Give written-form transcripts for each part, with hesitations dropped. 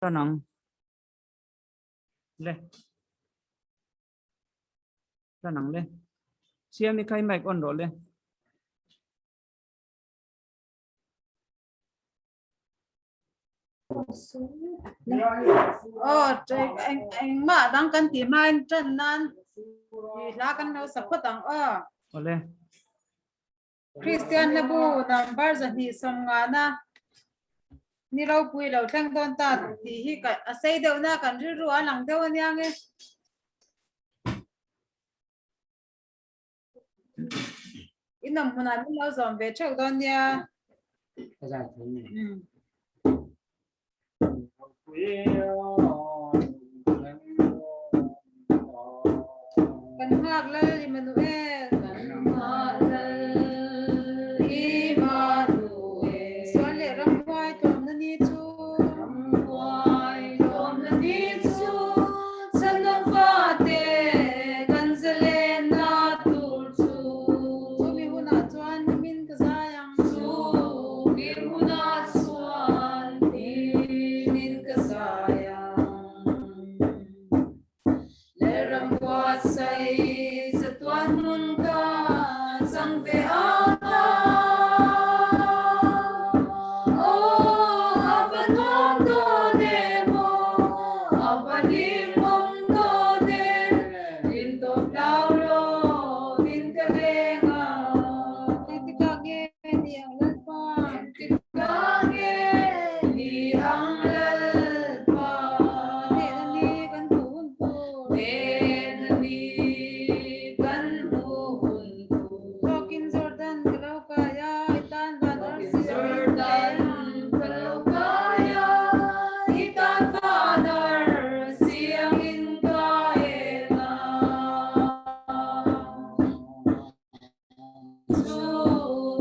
Tan ang. Le. Tan ang le. Siami khai mic on rawh le. Oh, eng engmah dang kan ti hmain tan nan i hla kan lo sa phawt ang aw. Ole. Kristian hlabu number 250 na ni ropui lo thleng dawn ta tih hi ka a sei deuh na kan rilru a lang deuh ania nge. In awm hmunah min lo zawm ve theuh dawn nia. Ka zai thei ni. Kan nghak lal Immanuel. Kan nghak lal Immanuel. Sual leh ramhuai tlawmna ni chu. Ramhuai tlawmna ni chu. Chana fate kan zalenna tur chu. Chumi hunah chuan nimin ka zai ang. Chumi hunah chuan nimin ka zai ang. Lalram buatsaih chatuan hmun ka chang ve ang a. Aw, a va nuam dawn em aw, a va hlimawm dawn em, Lintawp lau lawmin ka leng a. Engtikah nge ni ang Lalpa? Engtikah nge ni ang Lalpa? Hnehna ni kan hmuh hun tur. Hnehna ni kan hmuh hun tur. Tawkin Jordan ka lo kai a, i tan van arsi a min pe a. Ka lo kai a, i tan van arsi a min kai a. Chu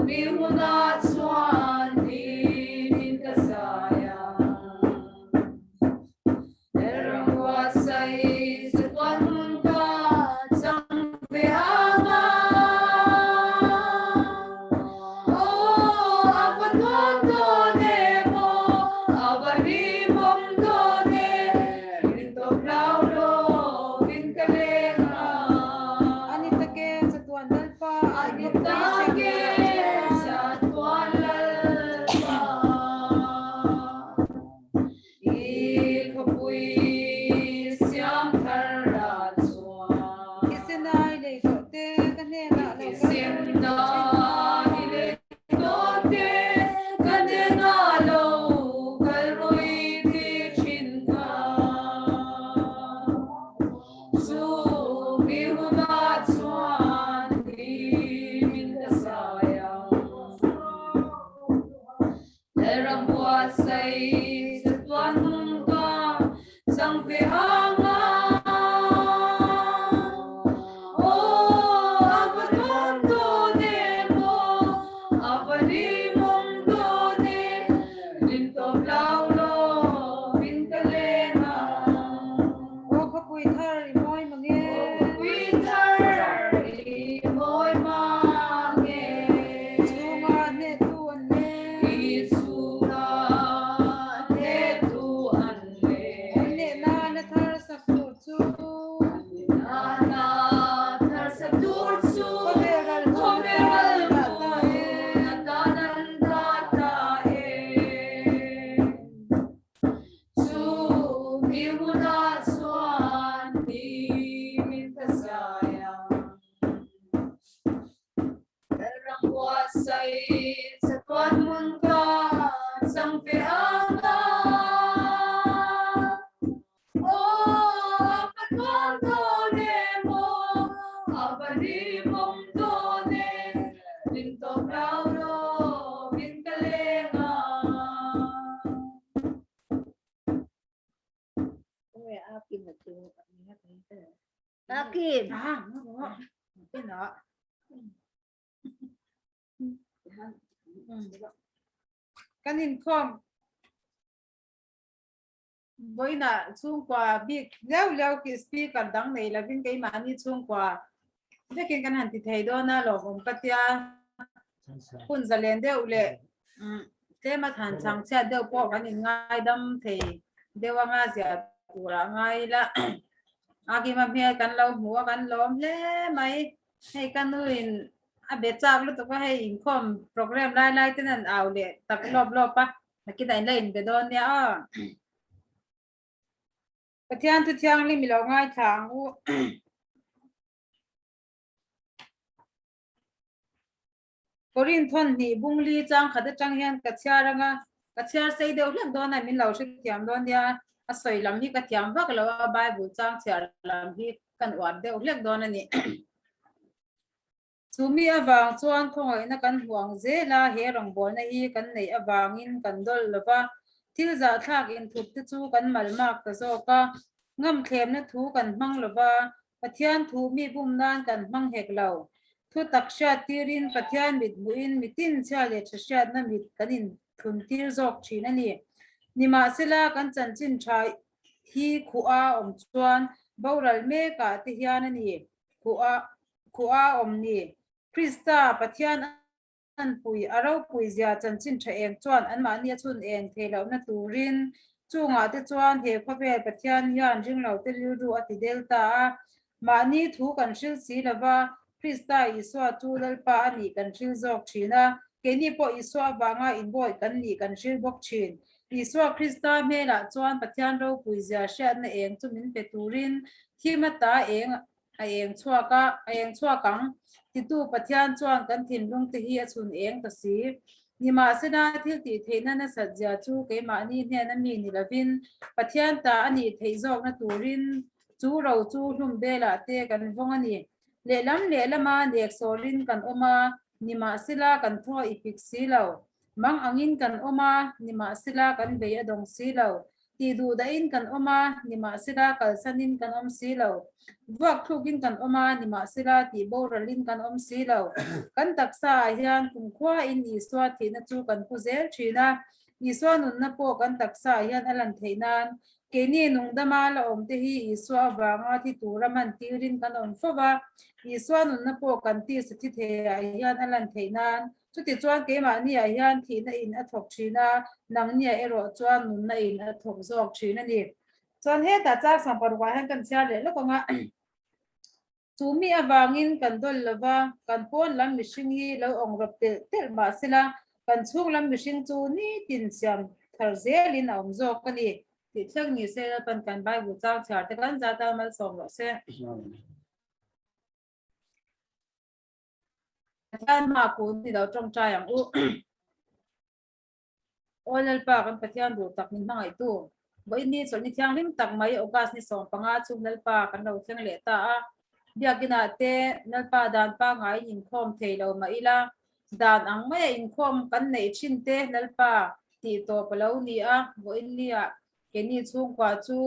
mi hunah chuan hlim ka zai a. Lalrambuatsaih chatuan hmun ka chang ve ang a. Aw, a va nuam dawn em aw, a va hlimawm dawn em, min tawp lau lovin ka leng a. Ani take chatuan Lalpa, a ni take chatuan Lalpa. I khawpui siam thar ah chuan. Thisen ai lei tawh te ka hnenah lo kal Thisen ai lei tawh te ka hnenah lo kal rui ti thin kha. Chu mi hunah chuan hlim ka sai ang. Lalram buatsaih chatuan hmun ka chang ve ang a. Aw, a va nuam dawn em aw, a va hlimawm dawn em, lim tawp lau lovin ka leng a. Aw khawpui thar i mawi mang e. Aw khawpui thar i mawi mang e. Chhunga hnehtu an le. I chhunga hnehtu an le. An nehna na thar sak tur chu. An nehna na thar sak tur chu. Khawvel ral hmun atan an dah ta e. Chu mi hunah chuan hlim ka zai ang. Lalram buatsaih chatuan hmun ka chang ve ang a. Aw, a va nuam dawn em aw, a va hlimawm dawn em, min tawp lau lovin ka leng a. Akim. Kan inkhawm vawiinah chhungkua bik leu leu khi speaker dang nei lovin keimahni chhungkua vekin kan han ti thei dawn a lawmawm ka tia hun zalen deuh leh tlema than chhang chhiat deuh pawh kan inngaidam thei. deuh anga zia turah ngai ila. A kima hmel kan lo hmu a kan lawm hle mai. Hei ka nu in a be chak lutuk a hei inkhawm program lai lai ten an au leh tak lawp lawp a nakinah in la inbe dawn nia aw. Pathian thu thianghlim i lo ngaithla ang u. Korin thawn hnih bung li chang khat atang hian ka chhiar anga ka chhiar sei deuh hlek dawn a min lo hrethiam dawn nia a sawi lam hi ka thiam vak lo a Bible chang chhiar lam hi kan uar deuh hlek dawn a ni. Chumi avang chuan khawngaihna kan hmu ang zel a, he rawngbawlna hi kan neih avangin kan dawlh lo va, thil zahthlak inthup te chu kan malmak ta zawk a, ngamthlemna thu kan hmang lo va, Pathian thu mi bum nan kan hmang hek lo. Thu tak hriat tirin Pathian mit hmuhin mitin chhia leh tha hriatna mit kan inthlun tir zawk thin a ni. Nimahsela kan chanchin tha hi khuh a awm chuan boral mekah te hian a ni. Khuh a khuh a awm ni. Krista Pathian an pui a ropui zia chanchin tha eng chuan anmahni a chhun eng thei lohna turin chungah te chuan he khawvel Pathian hian ringlote rilru a ti del ta a. Mahni thu kan hril si lova, Krista Isua chu Lalpa a nih kan hril zawk thin a, keini pawh Isua avanga inbawih kan nih kan hril bawk thin. Isua Krista hmelah chuan Pathian ropui zia hriatna eng chu min pe turin thim ata eng a eng chhuak a, a eng chhuak ang titu Pathian chuan kan thinlung te hi a chhun eng ta si. Nimahsela, thil tih theihna nasat zia chu keimahni hnena mi ni lovin Pathian ta a nih theih zawkna turin chu ro chu hlum belah te kan vawng a ni. Lehlam lehlama nek sawrin kan awm a, nimahsela kan thaw i pik si lo. Mang angin kan awm a, nimahsela kan bei a dawng si lo. Tih duh dahin kan awm a, nimahsela kalsanin kan awm si lo. Vuak thlukin kan awm a, nimahsela tih boralin kan awm si lo. Kan taksa ah hian kumkhuain Isua thihna chu kan pu zel thin a, Isua nunna pawh kan taksa ah hian a lan theih nan Keini nungdama la awmte hi Isua avanga thi tura man tirin kan awm fo va, Isua nunna pawh kan tisa thi theiah hian a lan theih nan. Chutichuan keimahniah hian thihna in a thawk thin a, nangniah erawh chuan nunna in a thawk zawk thin a ni. Chuan hetah chang sangparukah hian kan chhiar leh lawk ang a. Chu mi avangin kan dawlh lo va, kan pawn lam mihring hi lo awng rawp telh telh mah sela, kan chhung lam mihring chu nitin siam thar zelin a awm zawk a ni tih thleng ni se Lalpan kan Bible chang chhiar te kan zat a malsawm rawh se. Pathian hma kun ni lo tawngtai ang u. Aw Lalpa kan Pathian duh tak min hmangaihtu, vawiin ni chawlhni thianghlim tak mai August ni 15 chu Lalpa kan lo thleng leh ta a. Biakinah te Lalpa dan pangaiin inkhawm thei lo mah ila, dan ang maia inkhawm kan neih thin te Lalpa tih tawp a lo ni a, vawiin niah keini chhungkua chu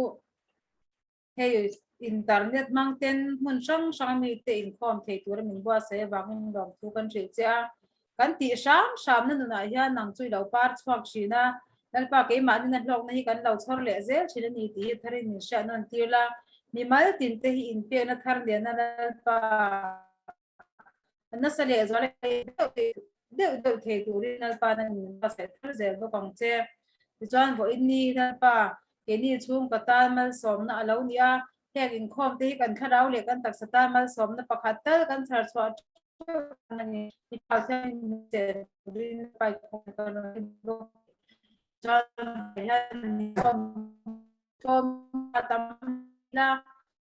Hei internet hmang ten hmun hrang hrang a mite inkhawm thei tura min buatsaih avangin lawmthu kan hrilh che a. Kan tih hram hramna nunah hian nang chu i lo par chhuak thin a, Lalpa keimahni na hlawkna hi kan lo chhawr leh zel thin a ni tih hi tharin min hriat nawn tir la. Mimal tinte hi inpekna thar liana Lalpa nasa leh zual deuh deuh deuh thei turin Lalpa na min buatsaih thar zel bawk ang che. Tichuan vawiin ni Lalpa keini chhungkaw tan malsawmna a lo ni a, heng inkhawm te hi kan thlarau leh kan taksa tan malsawmna pakhat tal kan chhar chhuah theuh a ni. I thau hian min chen turin Lalpa i khawm ka rawn ti bawk. Chuan hian inkhawm tlawm a tam ila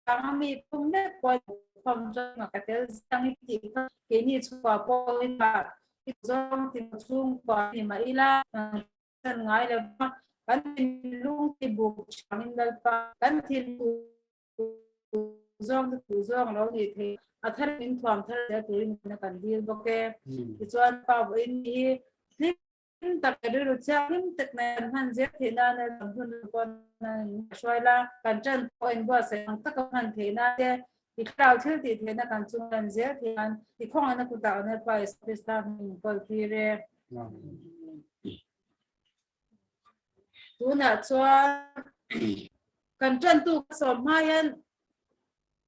Kang mi pum lek pawh khawm chuan ka tel zang i tih kha keini chhuah pawh i ta i zawng ti chhungkua ni mah ila kan ngai lo va kan thinlung ti buk changin Lalpa kan thinlung zawng te tu zawng lo ni thei a thar min thuam thar zel turin kan dil bawk e tichuan pa vawiin hi hlim tak leh rilru thianghlim tak mai an hman zel theih nana kan hun pawh an hruai la, kan ṭan pawh inbuatsaih ang taka hman theih nan te, i thlarau thil tih theihna kan chung lan zel theih nan i khawngaihna kutah kan Lalpa Isua Krista hming in kawl tir e. Tunah chuan kan ṭantu ka sawm hma hian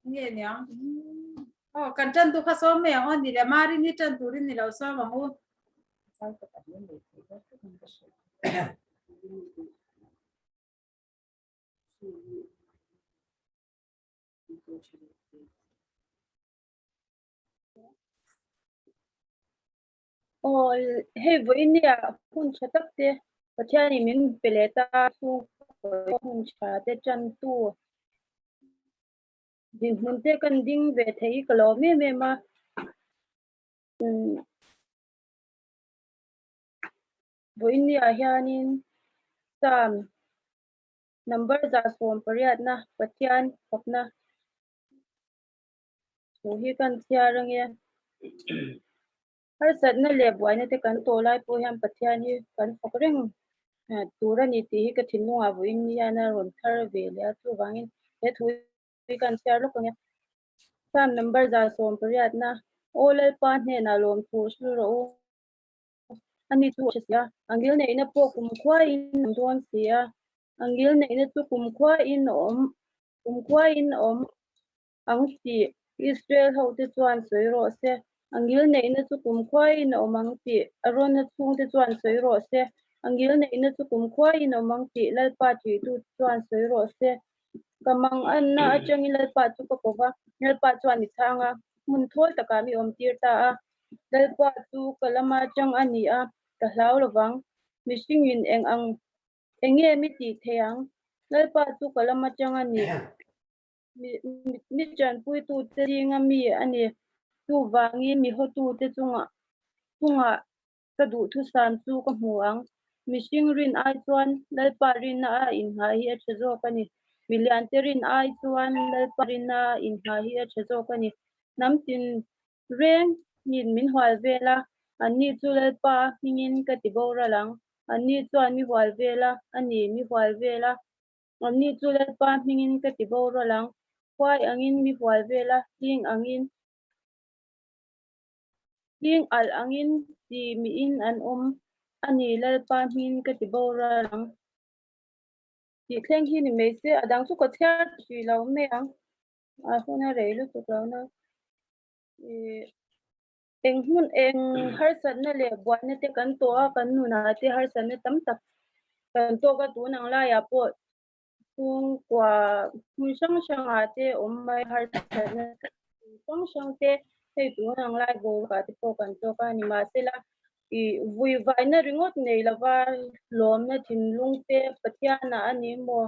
nge niang? Aw, kan ṭantu kha sawm mai ang aw, ni leh Marin hi ṭan turin ni lo sawm ang u. Aw hei vawiin nia hun tha tak te Pathianin min pe leh ta chhungkaw hun tha te tantu dinhmun te kan ding ve thei hi ka lawm em em a. Vawiin niah hianin Psalm number 180na Pathian fakna thu hi kan chhiar ange. Harsatna leh buaina te kan tawh lai pawh hian Pathian hi kan fak reng tur a ni tih hi ka thinlungah vawiin ni hian a rawn thar ve leh a, chuvangin he thu hi kan chhiar lawk ange. Psalm number 180na Aw Lalpa hnenah lawmthu hrilh rawh u. Ani chu a hre si a, a ngil neihna pawh kumkhuain a awm dawn si a, a ngil neihna chu kumkhuain a awm kumkhuain a awm ang tih Israel hote chuan sawi rawh se. A ngil neihna chu kumkhuain a awm ang tih Arona chhungte chuan sawi rawh se. A ngil neihna chu kumkhuain a awm ang tih Lalpa ṭihtu chuan sawi rawh se. Ka manganna atangin Lalpa chu ka ko va, Lalpa chuan i chhang a, hmun thawl takah mi awmtir ta a. Lalpa chu ka lama atang a ni a, ka hlau lovang. Mihringin eng ang eng nge mi tih thei ang? Lalpa chu ka lama atang a ni. Mi tanpuitute zinga mi a ni. Chuvangin mi hawtute chungah chungah ka duhthusam chu ka hmu ang. Mihring rin ai chuan Lalpa rinna a inngah hi a tha zawk a ni. Miliante rin ai chuan Lalpa rinna a inngah hi a tha zawk a ni. Hnam tin reng in min hual vel a, anni chu Lalpa hmingin ka ti boral ang. Anni chuan mi hual vel a, a ni, mi hual vel a. Anni chu Lalpa hmingin ka ti boral ang. Khuai angin mi hual vel a, hling angin. Hling alh angin ti miin an awm a ni Lalpa hmingin ka ti boral ang tih thleng hi ni mai se, a dang chu ka chhiar tih lo mai ang, a hun a rei lutuk lo na. Ih eng hmun eng harsatna leh buaina te kan tawh a, kan nunah te harsatna tam tak kan tawk a, tun ang laiah pawh chhungkua hmun hrang hrangah te awm mai harsatna hrang hrang te hei tun ang lai boruakah te pawh kan tawk a ni. Mahsela ih vui vaina ringawt nei lova lawmna thinlung te Pathianah a ni maw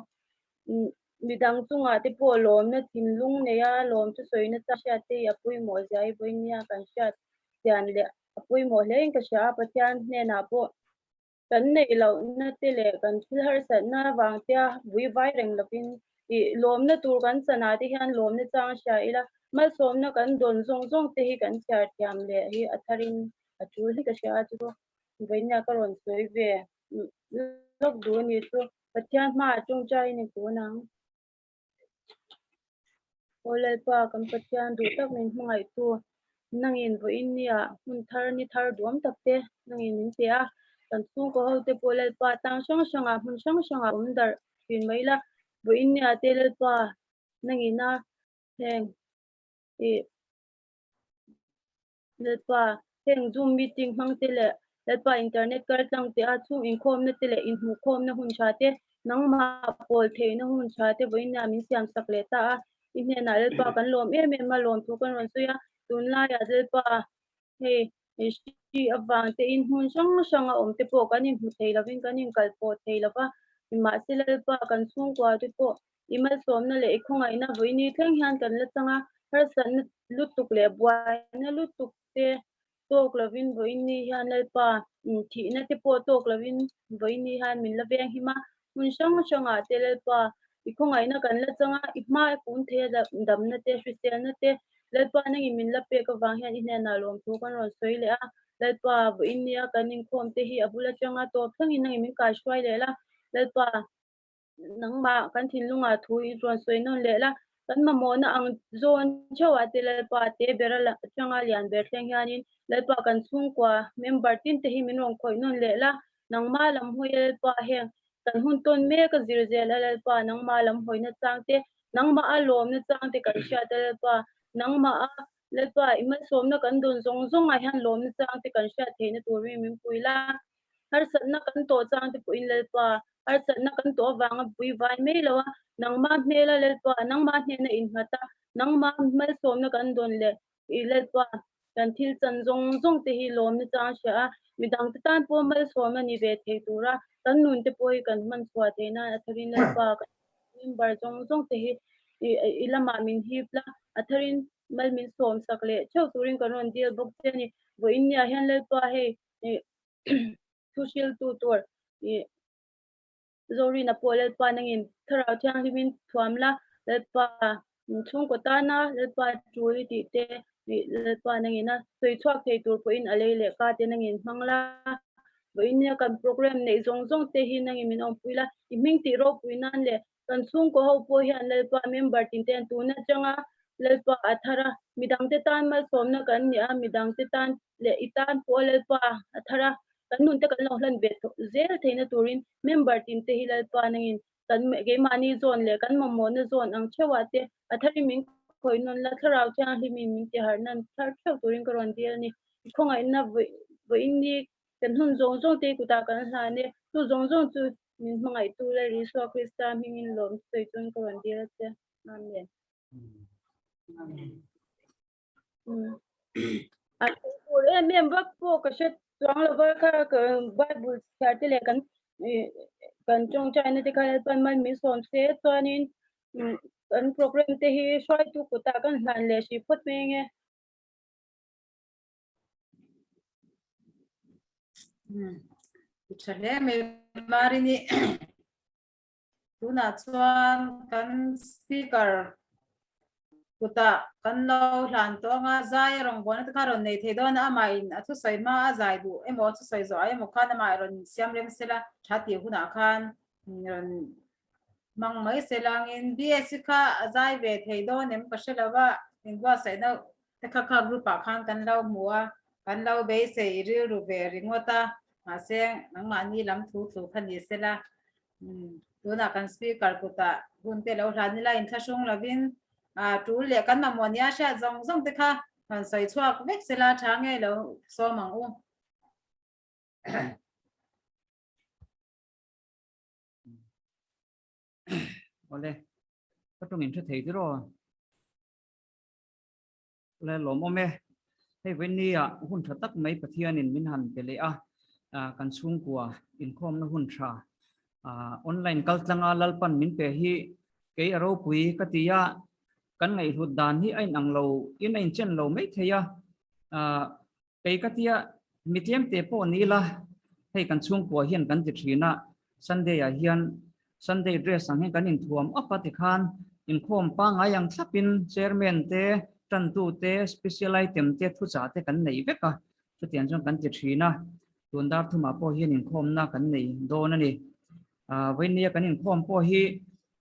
midang chungah te pawh lawmna thinlung neia lawm chu sawina chang hriat te hi a pawimawh zia hi vawinia kan hriat chian leh a pawimawh hle in ka hria a Pathian hnenah pawh Kan neih lohna te leh kan thil harsatna avang tea vui vai reng lovin ih lawmna tur kan chanah te hian lawmna chang hria ila, malsawmna kan dawn zawng zawng te hi kan chhiar thiam leh hi a tharin a tul hi ka hria a chu vawinia ka rawn sawi ve lawk duh a ni chu Pathian hmaah tawngtai ni kun ang. Aw Lalpa, kan Pathian duh tak min hmangaihtu, nangin vawiin nia hmun thar ni thar duam tak te nangin min pe a, kan chhungkaw ho te pawh Lalpa tlang hrang hrangah hmun hrang hrangah awm darh thin mai la, vawiin nia te Lalpa nangina heng ih Lalpa heng Zoom meeting hmang te leh Lalpa internet kar tlang te a chhung inkhawmna te leh inhmuhkhawmna hun tha te nangmah pawl theihna hun tha te vawiin min siam sak leh ta a, i hnenah Lalpa kan lawm em em a, lawm thu kan rawn sawi a, tunlaiah Lalpa hei hri avang te in hmun hrang hrang a awm te pawh kan inhmu thei lovin kan inkalpawh thei lova, nimahse Lalpa kan chhungkua te pawh I malsawmna leh i khawngaihna vawiini thleng hian kan la chang a, harsatna lutuk leh buaina lutuk te tawk lovin vawiini hian Lalpa thihna te pawh tawk lovin vawiini hian min la veng him a, hmun hrang hrangah te Lalpa i khawngaihna kan la chang a, i hma i kun thei a damna te hriselna te Lalpa nangin min la pek avang hian i hnenah lawmthu kan rawn sawi leh a, Lalpa vawiini a kan inkhawm te hi a bul atanga tawp thlengin nangin min kaihruai leh la, Lalpa. Nangmah kan thinlungah thu i rawn sawi nawn leh la, kan mamawhna ang zawn theuhah te Lalpa te ber atanga lian ber thleng hianin Lalpa kan chhungkua member tin te hi min rawn khawih nawn leh la, nangmah lam hawi a Lalpa heng kan hun tawn mek a zir zel a Lalpa nangmah lam hawina chang te, nangmah a lawmna chang te kan hriat a Lalpa, nangmah a Lalpa i malsawmna kan dawn zawng zawngah hian lawmna chang te kan hriat theihna turin min pui la. Harsatna kan tawh chang te pawhin Lalpa, harsatna kan tawh avanga pui vai mai lo a, Nangma hmela Lalpa, nangma hnena innghat a, nangma malsawmna kan dawn leh i Lalpa, kan thil chan zawng zawng te hi lawmna chang hria a, midangte tan pawh malsawm a ni ve thei tura kan nun te pawh hi kan hman chhuah theih nan a tharin Lalpa kan member zawng zawng te hi i lamah min hip la, a tharin mal min sawm sak leh theuh turin kan rawn deal bawk che a ni. Vawiin nia hian Lalpa hei thu hriltu tur i Zorina pawh Lalpa nangin Thlarau Thianghlimin thuam la, Lalpa chhungkaw tana Lalpa tul i tih te Lalpa nangin a sawi chhuak thei tur pawhin a lei leh ka te nangin hmang la, vawiin nia kan program neih zawng zawng te hi nangin min awmpui la, i hming tih ropui nan leh kan chhungkaw ho pawh hian Lalpa member tin te hian tun atanga Lalpa a thar a, midangte tan malsawmna kan ni a, midangte tan leh i tan pawh Lalpa a thar a, kan nunte kan lo hlan ve zel theihna turin member tin te hi Lalpa nangin kan keimahni zawn leh kan mamawhna zawn ang theuhah te a tharin min khawih nawn la, Thlarau Thianghlimin min tiharh nan thar theuh turin ka rawn dil a ni. Khawngaihna vawiin ni kan hun zawng zawng te kutah kan hlan e, chu zawng zawng chu min hmangaihtu Lal Isua Krista hmingin lawm sawi chuan ka rawn dil a che. Amen. A tur em em vak pawh ka hre chuang lo va kha ka Bible chhiar te leh kan kan tawngtaina te kha Lalpan mal min sawm se chuanin kan program te hi hruaitu kutah kan hlan leh hrih phawt mai ange. Tha hle mai Marini. Tunah chuan kan speaker kutah kan lo hlan tawh anga zai a rawn buaina te kha rawn nei thei dawn a, amah in a thusawi hma a zai duh emaw a thusawi zawh ah emaw khan amah rawn siam rem sela tha tih hunah khan rawn hmang mai sela angin BSc kha a zai ve thei dawn em ka hre lo va, inbuatsaihna te kha kha group ah khan kan lo hmu a, kan lo beisei rilru ve ringawt a, mahse nangmahni lam thu thu kha ni sela Tunah kan speaker kutah hun te lo hlan ila inthlahrung lovin tul leh kan mamawh nia hriat zawng zawng te kha han sawi chhuak vek sela tha ngei lo sawm ang u. Awle, ka tawng in hre thei tiraw? Le lawm awm e. Hei vawinia hun tha tak mai Pathianin min han pe leh a, kan chhungkua inkhawmna hun tha online kal tlanga Lalpan min pe hi kei a ropui ka ti a, kan ngaihhlut dan hi a inang lo in a inchen lo mai thei a, kei ka tia mi tlemte pawh ni ila hei kan chhungkua hian kan ti thin a, Sunday ah hian Sunday dress ang hian kan inthuam up a tikhan inkhawm pangngai ang thlapin chairman te, tantu te, special item te, thuchah te kan nei vek a, chutiang chuan kan ti thin a, tun dar thumah pawh hian inkhawmna kan nei dawn a ni. Vawinia kan inkhawm pawh hi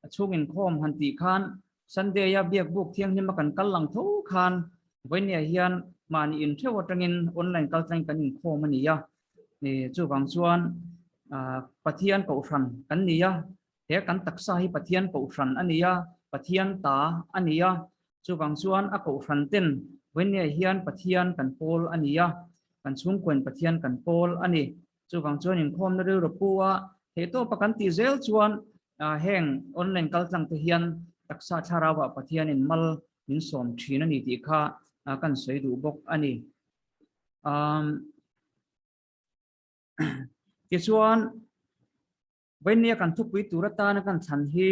a chhung inkhawm han tih khan Sunday a biak buk thianghlim a kan kal lang tho khan vawinia hian mahni intheuh atangin online kal tlangin kan inkhawm a ni a. Chuvang chuan Pathian kohhran kan ni a, he kan taksa hi Pathian kohhran a ni a, Pathian ta a ni a, chuvang chuan a kohhran ten vawinia hian Pathian kan pawl a ni a, kan chhungkuain Pathian kan pawl a ni. Chuvang chuan inkhawmna rilru pu a, theihtawpa kan tih zel chuan heng online kaltlang te hian taksa thlarauah Pathianin mal min sawm thin a ni tih kha kan sawi duh bawk a ni. Tichuan, Vainia kan thupui tur atana kan thlan hi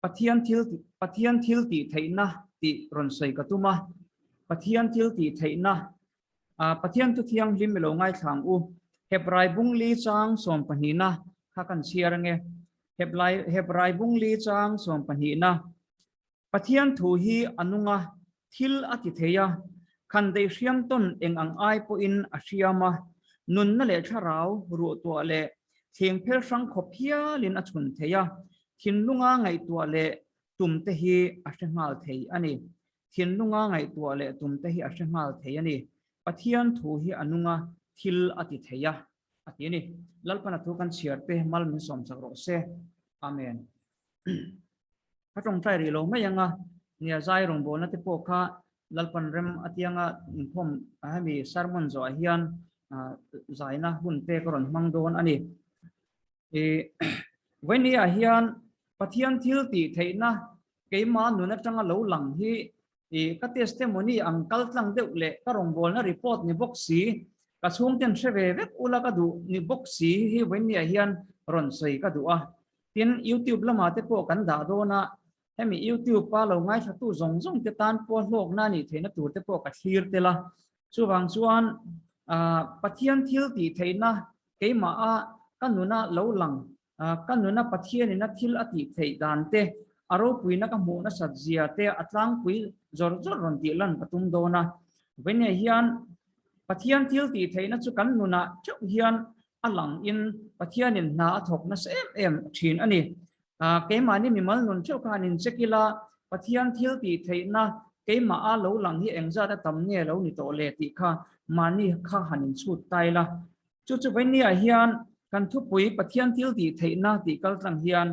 Pathian thil Pathian thil tih theihna tih rawn sawi ka tum a. Pathian thil tih theihna Pathian thu thianghlim i lo ngaithla ang u. Hebrai bungli chang sawmpahnihna kha kan chhiar ange. Hebrai bungli chang sawmpahnihna Pathian thu hi a nung a, thil a ti thei a, khan daih hriam tawn eng ang ai pawhin a hriam a, nunna leh thlarau ruahtuah leh thleng phel hrang khawp hialin a chhun thei a, thinlunga ngaihtuah leh tum te hi a hre nghal thei a ni. Thinlunga ngaihtuah leh tum te hi a hre nghal thei a ni. Pathian thu hi a nung a, thil a ti thei a, a ti a ni. Lalpana thu kan chhiar te mal min sawm chak rawh se. Amen. Ka tawngtai rih lo mai anga nia zai rawngbawlna te pawh kha Lalpan rem atianga inkhawm hemi sermon zawhah hian zaina hun te ka rawn hmang dawn a ni. Vawinia hian. Pathian thil tih theihna keima nun atanga lo lang hi i ka testimony ang kal tlang deuh leh ka rawngbawlna report ni bawk si, ka chhungten hre ve vek ula ka duh ni bawk si hi vawinia hian rawn sawi ka duh a. Tin, YouTube lamah te pawh kan dah dawn a, hemi YouTube a lo ngaithlatu zawng zawng te tan pawh hlawkna nih theihna tur te pawh ka thlir tel a. Chuvang chuan Pathian thil tih theihna keimaha ka nuna lo lang, ka nuna Pathianin a thil a tih theih dan te, a ropuina ka hmuh nasat zia te a tlangpui zawr zawr rawn tih lan ka tum dawn a. Vawinia hian Pathian thil tih theihna chu kan nunah theuh hian a lang in Pathianin hna a thawk nasa em em thin a ni. Keimahni mimal nun theuh khan in check ila Pathian thil tih theihna keimah a lo lang hi engzat a tam nge lo ni tawh le tih kha mahni kha han in chhut ta ila. Chu chu vawinia hian kan thupui Pathian thil tih theihna tih kal tlang hian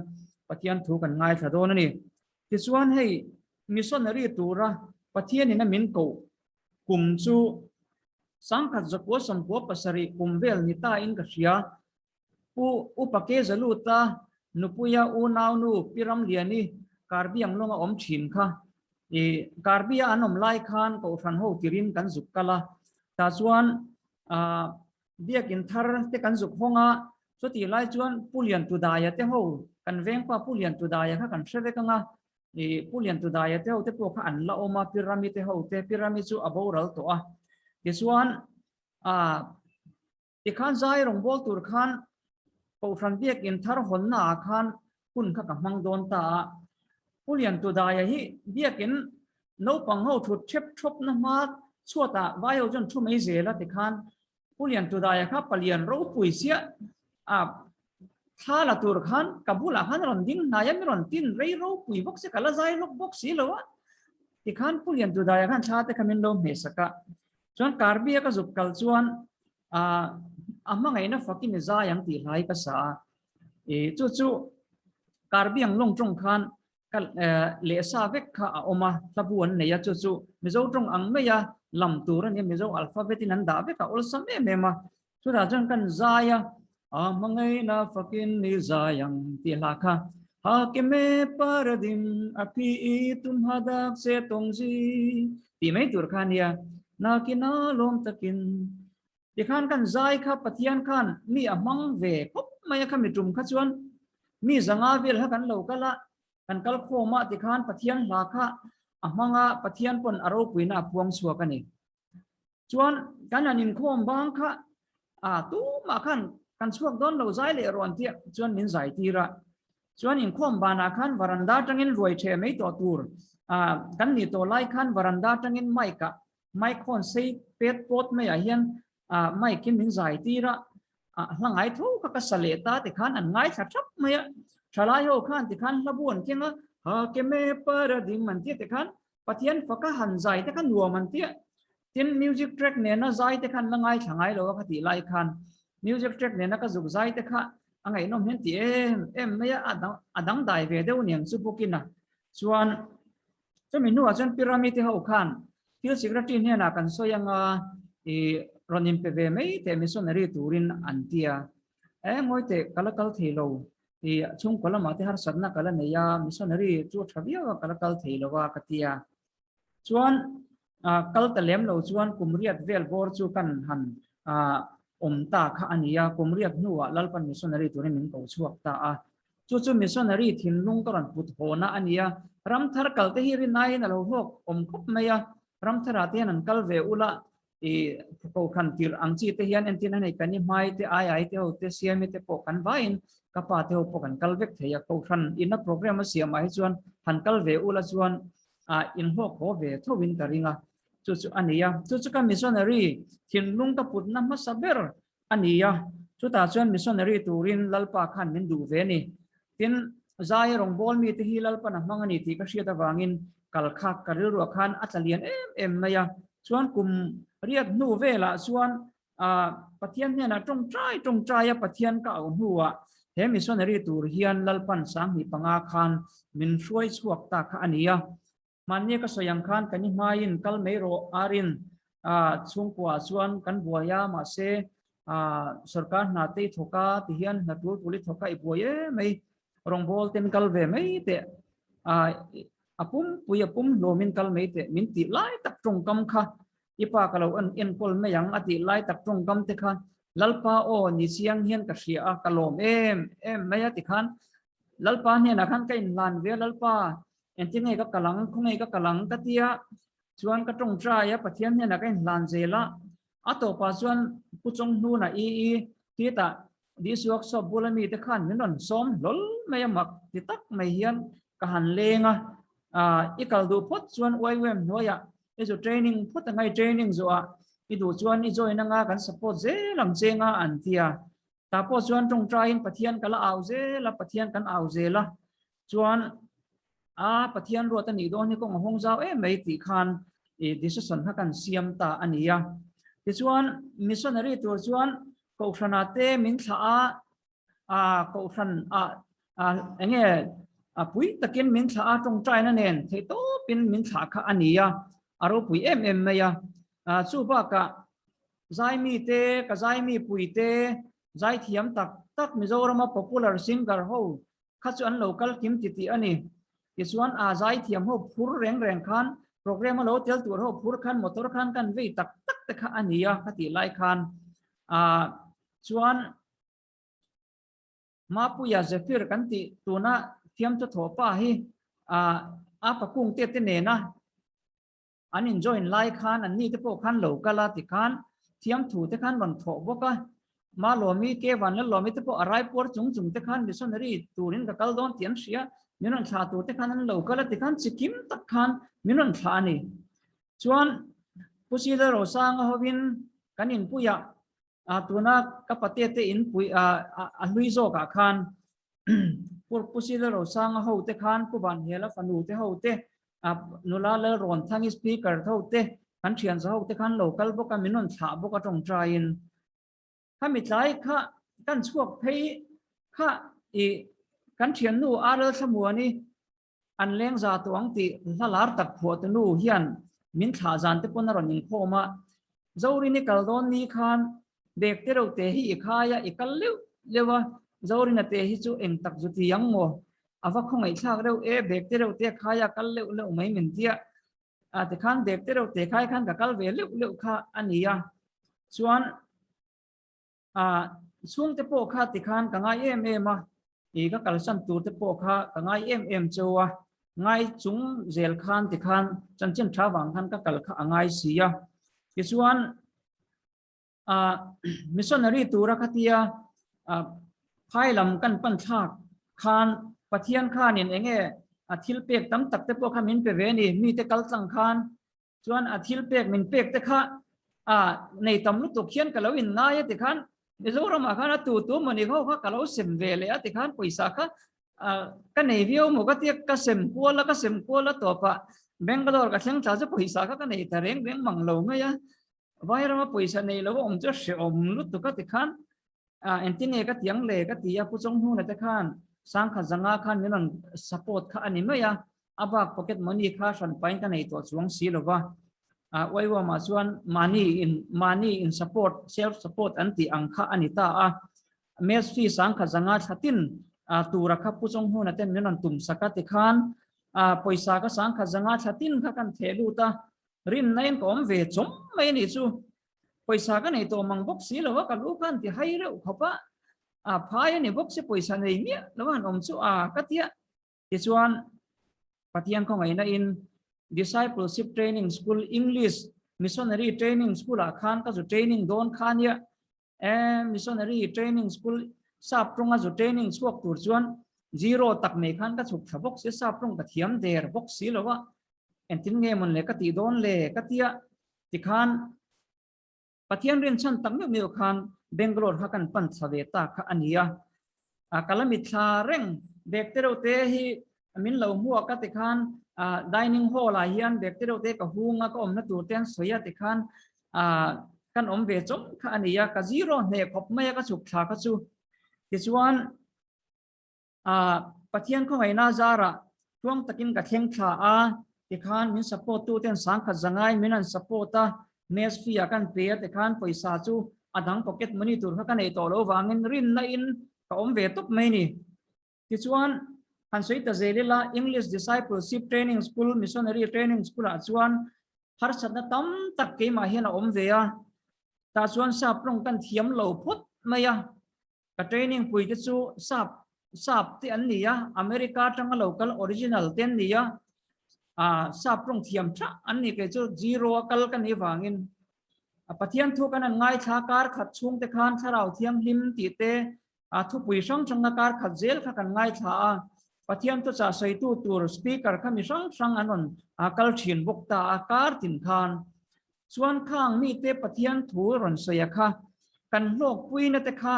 Pathian thu kan ngaithla dawn a ni. Tichuan hei missionary tura Pathianin a min koh kum chu sangkhat zakua sawmkua pasarih kum vel ni ta in ka hria. Pu Upa Kezaluta nupuia unaunu Pi Ramliani Karbi ang lawnga awm thin kha i Karbi-a an awm lai khan Kohhran ho tirin kan zuk kal a, tah chuan biakin thar te kan zuk hawng a, chutih lai chuan Pu Liantudaia te ho kan vengpa Pu Liantudaia kha kan hre vek ang a, i Pu Liantudaia te ho te pawh kha an la awm a, Pi Rami te ho te, Pi Rami chu a boral tawh a, tichuan Tikhan zai rawngbâwl tur khan Kohhran biakin thar hawnnaah khan hun kha ka hmang dawn ta a. Pu Liantudaia hi biakin naupang ho thut ṭhep ṭhawpna hma chhuatah vai ho chuan thu mai zel a tikhan Pu Liantudaia kha palian ropui chiah a thla la tur khan ka bulah khan rawn ding hnai a, mi rawn tin rei ropui bawk si, ka la zai lawk bawk si lo a. Tikhan Pu Liantudaia khan thla te kha min lo hmehsak a. Chuan Karbi a ka zuk kal chuan a hmangaihna fakin i zai ang tih hlai ka sa a. I chu chu Karbi ang lawng tawng khan ka lehsa vek kha a awm a, hlabu an nei a, chu chu Mizo tawng ang mai a lam tur a nia, Mizo alphabet in an dah vek a, awlsam em em a. Chutah chuan kan zai a, a hmangaihna fakin i zai ang tih hla kha, Hakime paradim a phi i tum hadak se tawng zi tih mai tur kha a nia, nakina lawm takin tikhan kan zai kha Pathian khan mi a hmang ve khawp mai a, khami tum kha chuan mi zanga vel kha kan lo kal a, kan kal khawm a tikhan Pathian hla kha a hmang a, Pathian pawn a ropuina a puang chhuak a ni. Chuan kan han inkhawm bang kha a tumah khan kan chhuak dawn lo zai leh rawn tih chuan min zai tir a. Chuan inkhawm banah khan varanda atangin ruai theh mai tawh tur a kan nih tawh lai khan varanda atangin mic ah mic hawn sei pet pawt maiah hian a mic in min zai tir a. A hla ngai tho kha ka sa leh ta tikhan an ngaithla thap mai a. Thalai ho khan tikhan hla bu an keng a, ha ke me paradim an tia tikhan Pathian faka han zai te kha nuam an tia. Tin, music track nena zai te khan la ngaithla ngai lo a kha tih lai khan music track nena ka zuk zai te kha a ngaihnawm hian ti em em mai a, a dang dai ve deuh niang chu bawkin a. Chuan chumi hnuah chuan Pyramid te ho khan thil secretary hnenah kan sawi anga i rawn inpe ve mai teh missionary turin an tia. E ngawi teh ka la kal thei lo. I chhungkaw lamah te harsatna ka la nei a, missionary chu a tha viau a, ka la kal thei lo a ka ti a. Chuan kal ta lem lo chuan kum riat vel bawr chu kan han awm ta kha a ni a, kum riat hnuah Lalpan missionary turin min ko chhuak ta a. Chu chu missionary thinlung ka rawn put hawna a ni a, ramthar kal te hi rinaiin a lo hlawk awm khawp mai a, ramtharah te hian an kal ve ula I kohhran tirh ang chi te hian entir na nei kan i hmai te ai ai te ho te siami te pawh kan vaiin ka pa te ho pawh kan kal vek thei a, kohhran inna program a siam ah hi chuan han kal ve ula chuan ah in hlawk haw ve tho in ka ring a, chu chu a ni a, chu chu ka missionary thinlung ka putna hmasa ber a ni a, chutah chuan missionary turin Lalpa khan min duh ve a ni. Tin, Zaia rawngbâwl mite hi Lalpan a hmang a ni tih ka hriat avangin kal kha ka rilruah khan a tla lian em em mai a. Chuan kum riat hnu velah chuan Pathian hnenah tawngtai tawngtaia Pathian ka auh hnuah he missionary tur hian Lalpan 2005 khan min hruai chhuak ta kha a ni a. Mahnia ka sawi ang khan kan i hmaiin kal mai rawh arin chhungkuaah chuan kan buai a, mahse sorkar hna te i thawk a ti hian hna tul tul i thawk a i buai em mai. Rawngbawl ten kal ve mai teh a a pum pui a pum hlawmin kal mai teh min tih lai tak tawngkam kha i pa ka lo enkawl mai ang a tih lai tak tawngkam te kha Lalpa aw ni chiang hian ka hria a ka lawm em em mai a tikhan Lalpa hnenah khan ka inhlan ve a Lalpa engtin nge ka kal ang khawnge ka kal ang ka tia chuan ka tawngtai a Pathian hnenah ka inhlan zel a A tawpah chuan Pu Chawnghnuna i i titah DC Workshop bula mite khan min rawn sawm hlawl mai a mak ti tak mai hian ka han leng a, i kal duh phawt chuan YWAM hnuaiah i zu training phawt angai training zuah i duh chuan i join anga kan support zel ang che nga an ti a, tah pawh chuan tawngtaiin Pathian ka la au zel a, Pathian kan au zel a, chuan a Pathian ruat a nih dawn hi kawng a hawng zau em mai tih khan i decision kha kan siam ta a ni a. Tichuan missionary tur chuan kohhrana te min thlah a, a kohhran a enge a pui takin min thlah a tawngtaina nen theih tawpin min thlah kha a ni a, a ropui em em mai a. Chu bakah zaimi te ka zaimi pui te zaithiam tak tak Mizorama popular singer ho kha chu an lo kal kim ti tih a ni. Tichuan a zaithiam ho phur reng reng khan program a lo tel tur ho phur khan motor khan kan vei tak tak te kha a ni a ka tih lai khan ah chuan Mapuia Zephyr kan tih tuna thiamchu thawhpa hi ah a pakung te te nena An in join lai khan an nite pawh khan lo kal a tikhan thiamthu te khan rawn thawh bawk a. Malawmi, Kevan leh Lawmi te pawh a raipuar chung chung te khan missionary turin ka kal dawn tih an hria. Min rawn thlah tur te khan an lo kal a tikhan chikim tak khan min rawn thlah a ni. Chuan Pu Sila Rosanga hovin kan inpuiah tuna ka pate te inpui a hlui zawkah khan Pu Sila Rosanga ho te khan Pu Vanhela fanu te ho te nula Lalrawnthangi speaker ho te kan thian za ho te khan lo kal bawk a min rawn thlah bawk a tawngtaiin khami tlai kha kan chhuak phei kha i kan thiannu RL Thlamuani an leng za tawh ang tih hla lar tak phuah tu nu hian min thlah zan te pawn a rawn inkhawm a, Zorini kal dawn ni khan bag te reuh te hi i khai a, i kal leuh leuh a, Zorina te hi chu eng tak zu ti ang maw? A va khawngaih thlak reuh e, bag te reuh te a khai a, kal leuh leuh mai min tia. A tikhan bag te reuh te khai khan ka kal ve leuh leuh kha a ni a, chuan A chhungte pawh kha tikhan ka ngai em em a, i ka kalsan tur te pawh kha ka ngai em em cheu a, ngai chung zel khan tikhan chanchin tha vang khan ka kal kha a ngai si a. Tichuan a missionary tura khatia a phai lam kan pan thlak khan Pathian khanin enge a thil pek tam tak te pawh kha min pe ve a ni, mite kal tlang khan Chuan a thil pek min pek te kha a nei tam lutuk hian ka lo in ngai a ti khan Mizoram ah khan a tu tu mawni ho kha ka lo sem ve leh a ti khan pawisa kha ka nei viau maw ka tia ka sem kual a ka sem kual a tawp ah Bangalore ka thleng thla chu pawisa kha ka nei ta reng reng mang lo mai a Vairama pawisa nei lo a awm chu a hrehawm lutuk a ti khan engtin nge ka tiang le ka ti a Pu Chawnghnuna te khan Sangkha zanga khan min rawn support kha a ni mai a A bak pocket money kha hran pain ka nei tawh chuang si lo va. Uaiuamah chuan mahni in mahni in support, self support an tih ang kha a ni ta a. Mess fee sangkhat zanga thla tin tura kha Pu Chawnghuna ten min rawn tum sak a tikhan pawisa ka sangkhat zanga thla tin kha kan theh lut a, rinna in ka awm ve chawm mai a nih chu. Pawisa ka nei tawh mang bawk si lo a, ka lu khan ti hai reuh khawp a, a phai a ni bawk si pawisa nei miah lo a han awm chu a ka tia. Tichuan, Pathian khawngaihna in Discipleship Training School English Missionary Training School ah khan ka zu training dawn kha nia. E Missionary Training School sap tawnga zu training chhuak tur chuan zero tak mai khan ka chhuk thla bawk si, sap tawng ka thiam der bawk si lo a. Engtin nge mawn le ka tih dawn le ka tia tikhan Pathian rinchhan tak meuh meuh khan Bangalore kha kan pan thla ve ta kha a ni a. A kala mitthla reng bag te reuh te hi min lo hmuak a tikhan dining hall ah hian bag te reuh te ka hung a ka awmna tur te an sawi a tikhan kan awm ve chawm kha a ni a. Ka zero hneh khawp mai a ka chhuk thla kha chu. Tichuan Pathian khawngaihna zarah tluang takin ka thleng thla a, tikhan min support tu ten sangkhat zangai min an support a, mess fee ah kan pe a tikhan pawisa chu a dang pocket money tur kha ka nei tawh lo vangin rinna in ka awm ve tawp mai ni. Tichuan, han sawi ta zel ila, English Discipleship Training School, Missionary Training School ah chuan harsatna tam tak keimah hian a awm ve a. Tah chuan sap rawng kan thiam lo phawt mai a. Ka training pui te chu sap sap te an ni a, America atanga lo kal original te an ni a, ah sap rawng thiam tha an ni kei chu zero a kal ka nih vangin a Pathian thu kan an ngaithla kar khat chhung te khan thlarau thianghlim tih te a thupui hrang hranga kar khat zel kha kan ngaithla a, Pathian thuchah sawitu tur speaker kha mi hrang hrang an rawn kal thin bawk ta a kar tin khan. Chuan khang mite Pathian thu rawn sawi a kha kan hlawkpuina te kha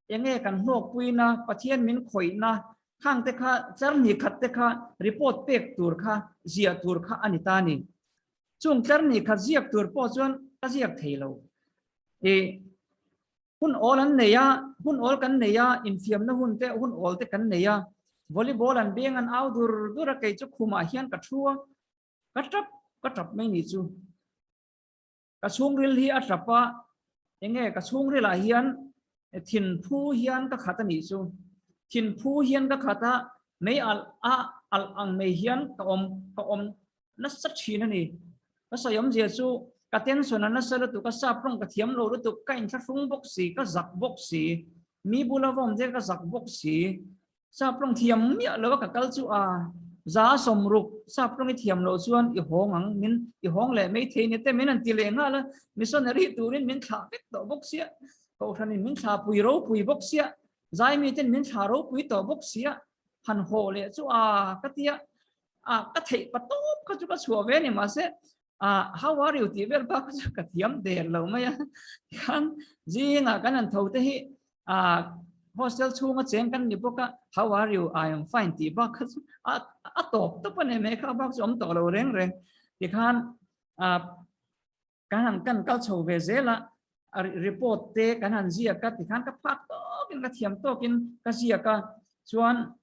enge kan hlawkpuina Pathian min khawihna khang te kha tlar ni khat te kha report pek tur kha ziah tur kha a ni ta ni. Chung tlar ni khat ziak tur pawh chuan ka ziak thei lo. I Hun awl an nei a, hun awl kan nei a, infiamna hun te, hun awl te kan nei a. Volleyball an beng an au dur dur a, kei chu khumah hian ka thu a, ka tap ka tap mai ni chu. Ka chhungril hi a tap a, enge ka chhungrilah hian thinphu hian ka khat a nih chu. Thinphu hian ka khat a, mei alh a alh ang mai hian ka awm ka awm nasa thin a ni. Ka sawi awmzia chu ka tension a nasa lutuk a, sap rawng ka thiam lo lutuk, ka inthlahrung bawk si, ka zak bawk si, mi bula va awm te ka zak bawk si, sap rawng thiam miah lo a ka kal chu a za sawmruk sap rawng i thiam loh chuan i hawng ang min i hawng leh mai thei ni te min an ti leh nghal a, missionary turin min thlah vek tawh bawk sia, kohhranin min thlah pui ropui bawk sia, zaimi ten min thlah ropui tawh bawk sia, han haw leh chu a ka tia. a ka theih pa tawp kha chu ka chhuah ve ni mahse a how are you tih vel bak chu ka thiam der lo mai a khan zingah kan han tho te hi a hostel chhunga cheng kan ni bawk a how are you I am fine tih bak kha chu a a tawp tawp a ni mai kha bak chu awm tawh lo reng reng tikhan a Kan han kan kal chho ve zel a, report te kan han ziak a tikhan ka phak tawkin ka thiam tawkin ka ziak a, chuan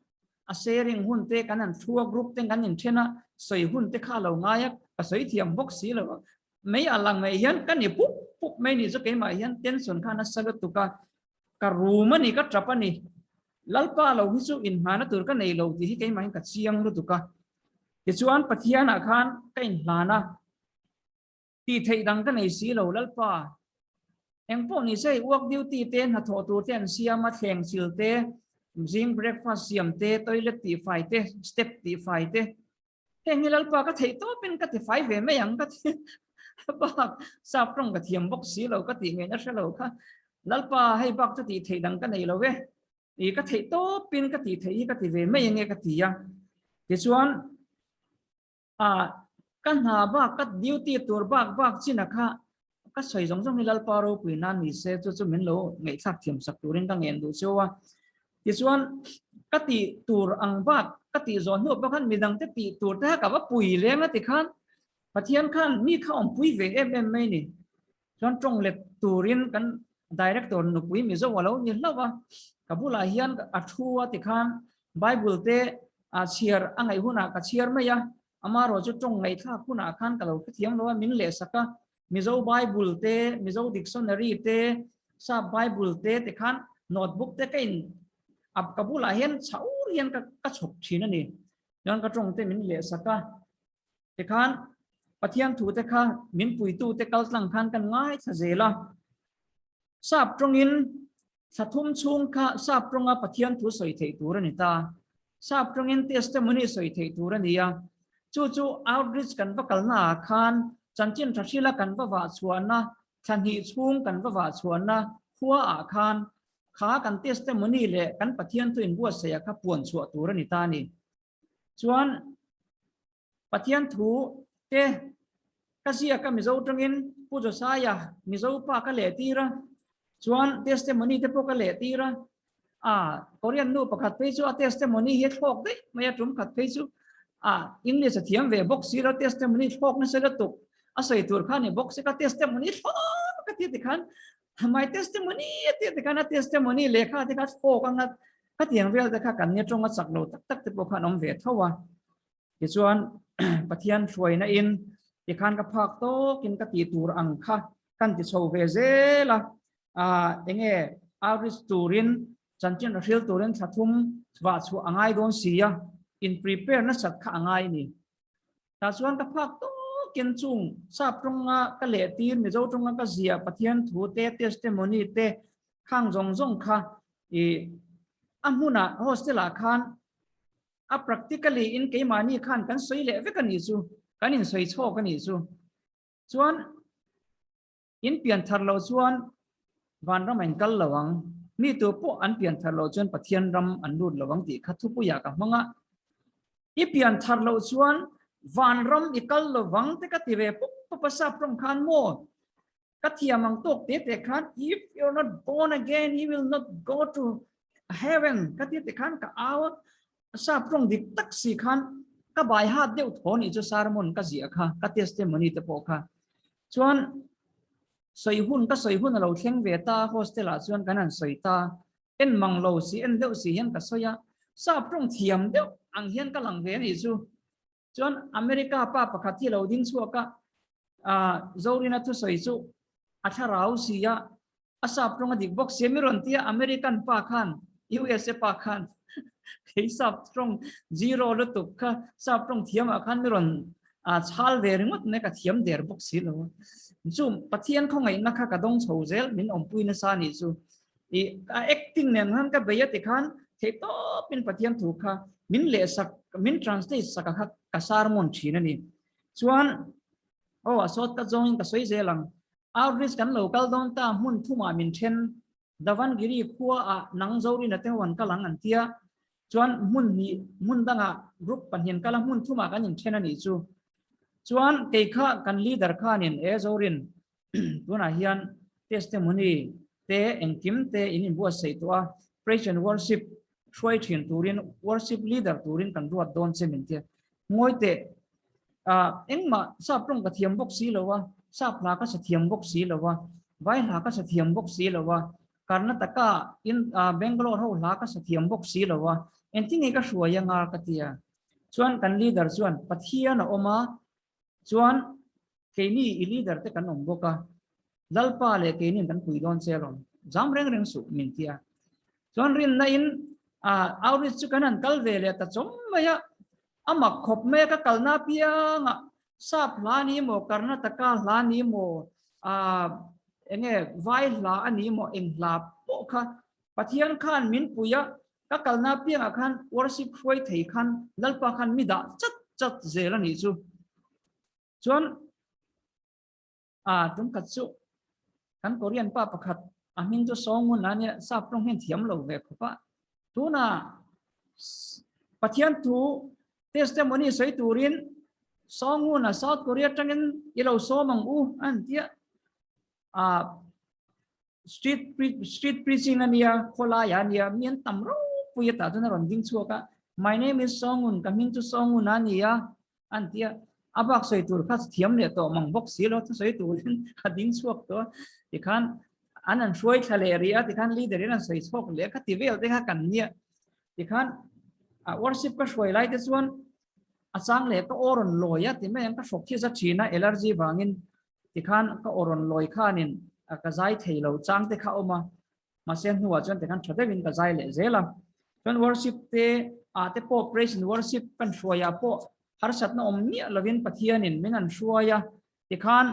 a sharing hun te kan han thu a group te kan inthen a, sawi hun te kha a lo ngai a, ka sawi thiam bawk si lo a, mei a lang mai hian ka ni pup pup mai ni chu keimah hian tension kha nasa lutuk a, ka rum a ni ka tap a ni, Lalpa lo hi chu inhmana tur ka nei lo tih hi keimah hian ka chiang lutuk a, tichuan Pathianah khan ka inhlan a. Tih theih dang ka nei si lo Lalpa. Eng pawh ni se work duty te hnathawh tur te an siam a, thleng chil te, zing breakfast siam te, toilet tihfai te, step tihfai te. Heng hi Lalpa ka theih tawpin ka tifai ve mai ang ka ti bak sap tawng ka thiam bawk si lo ka tih ngaihna hre lo kha. Lalpa hei bak chu tih theih dang ka nei lo e. I ka theih tawpin ka tih theih hi ka ti ve mai ange ka ti a. Tichuan A, ka hna bak, ka duty tur bak bak chin a kha ka sawi zawng zawng hi Lalpa ropui nan ni se chu chu min lo ngaihthlak thiam sak turin ka ngen duh cheu a. Tichuan ka tih tur ang bak ka tih zawh hnu pawh khan midang te tih tur te kha ka va pui leng a ti khan Pathian khan mi kha awmpui ve em em mai ni. Chuan tawng let turin kan director nupui Mizo a lo ni hlauh a, ka bulah hian a thu a tikhan Bible te a chhiar a ngaih hunah ka chhiar mai a, amarawh chu tawng ngaihthlak hunah khan ka lo hrethiam lo a, min lehsak a, Mizo Bible te, Mizo dictionary te, Sap Bible te tikhan notebook te ka in ka bulah hian chhaur hian ka chhawp thin a ni. Chuan ka tawng te min lehsak a. Tikhan Pathian thu te kha min puitu te kal tlang khan kan ngaithla zel a. Sap tawngin thla thum chhung kha sap tawnga Pathian thu sawi theih tur a ni ta. Sap tawngin testimony sawi theih tur a ni a. Chu chu outreach kan va kalna ah khan chanchin tha hrila kan va vah chhuahna, thla hnih chhung kan va vah chhuahna khua ah khan kha kan testimony leh kan Pathian thu inbuatsaih ah kha puan chhuah tur a ni ta a ni. Chuan Pathian thu te ka ziak a Mizo tangin Pu Josiah Mizo pa ka leh tir a, chuan testimony te pawh ka leh tir a, a Korean nu pakhat phei chu a testimony hi a thlawk daih mai a, tum khat phei chu a English a thiam ve bawk si lo testimony thlawk nasa lutuk a sawi tur kha ni bawk si ka testimony thlawk ka ti tikhan my testimony a ti tikhan a testimony lehkha te kha thlawk anga khatiang vel te kha kan nia tawnga chak lo tak tak te pawh khan awm ve tho a. Tichuan Pathian hruaina in tikhan ka phak tawkin ka tih tur ang kha kan ti chho ve zel a, enge outreach turin Chanchin a hril turin thla thum vah chhuah a ngai dawn si a, in prepare nasat kha a ngai ni. Tah chuan ka phak tawkin chung sap tawnga ka lehtir Mizo tawnga ka ziah Pathian thu te testimony te khang zawng zawng kha i a hmunah hostel ah khan a practically in keimahni khan kan sawi leh vek a nih chu, kan insawi chhawk a nih chu. Chuan In pian thar loh chuan vanram a inkal lo ang, mi tu pawh an pian thar loh chuan Pathian ram an lut lo ang tih kha thupuiah ka hmang a. I pian thar loh chuan vanram i kal lo vang te ka ti ve pup pup a sap rawng khan maw? Ka thiam ang tawk te te khan if you are not born again you will not go to heaven ka ti te khan ka au a, sap rawng dik tak si khan ka bai hat deuh thaw nih chu sermon ka ziah kha ka testimony te pawh kha. Chuan sawi hun ka sawi hun a lo thleng ve ta hostel ah chuan kan han sawi ta en mang lo si en deuh si hian ka sawi a sap tawng thiam deuh ang hian ka lang ve a nih chu chuan America pa pakhat hi lo ding chhuak a ah Zorina thusawi chu a thlarau si a a sap tawng a dik bawk si a mi rawn tia American pa khan USA pa khan kei sap tawng zero lutuk kha sap tawng thiam ah khan mi rawn a chhal ve ringawt mai ka thiam der bawk si lo chu Pathian khawngaihna kha ka dawng chho zel min awmpui nasa nih chu i a acting nen khan ka bei a ti khan theih tawp in Pathian thu kha min leh sak min translate sak a kha ka sermon thin a ni chuan aw a sawt ka zawngin ka sawi zel ang Outreach kan lo kal dawn ta hmun thumah min then Davangiri khua ah nang Zorina te ho an kal ang an tia chuan hmun hnih hmun dangah group pahnih an kal a hmun thumah kan in then a nih chu chuan kei kha kan leader khanin e Zorin tunah hian testimony te engkim te in inbuatsaih tawh a praise and worship hruai thin turin worship leader turin kan ruat dawn che min tia ngawi teh ah engmah sap tawng ka thiam bawk si lo a sap hla ka sa thiam bawk si lo a vai hla ka sa thiam bawk si lo a Karnataka in ah Bangalore ho hla ka sa thiam bawk si lo a engtin nge ka hruai anga ka tia chuan kan leader chuan Pathian a awm a chuan Keini i leader te kan awm bawk a, Lalpa leh keinin kan pui dawn che alawm, zam reng reng suh min ti a. Chuan rinna in outreach chu kan han kal ve leh ta chawm mai a, a mak khawp mai a ka kalna apiangah sap hla ni maw, Karnataka hla ni maw, enge vai hla a ni maw, eng hla pawh kha Pathian khan min pui a, ka kalna apiangah khan worship hruai thei khan Lalpa khan mi dah chat chat zel a nih chu. Chuan a tumkhat chu kan Korean pa pakhat a hming chu Songun a nia sap tawng hian thiam lo ve khawp a. Tuna Pathian thu testimony sawi turin Songun a South Korea tangin i lo sawm ang u an tia a street street preaching a nia khawlai a nia mi an tam ropui a tah chuan a rawn ding chhuak a my name is Songun ka hming chu Songun a nia an tia a bak sawi tur kha thiam leh tawh mang bawk si lo thusawi turin a ding chhuak tawh a tikhan an an hruai thla leh rih a tikhan leader in an sawi chhuak leh a kha ti vel te kha kan nia tikhan a worship ka hruai lai te chuan a chang leh ka aw rawn lawi a ti mai ang ka hrawk khi za thin a allergy vangin tikhan ka aw rawn lawi khanin ka zai thei lo chang te kha awm a mahse hnuah chuan tikhan tha deuhin ka zai leh zel a chuan worship te ah te pawh praise and worship kan hruai ah pawh harsatna awm miah lovin Pathianin min an hruai a tikhan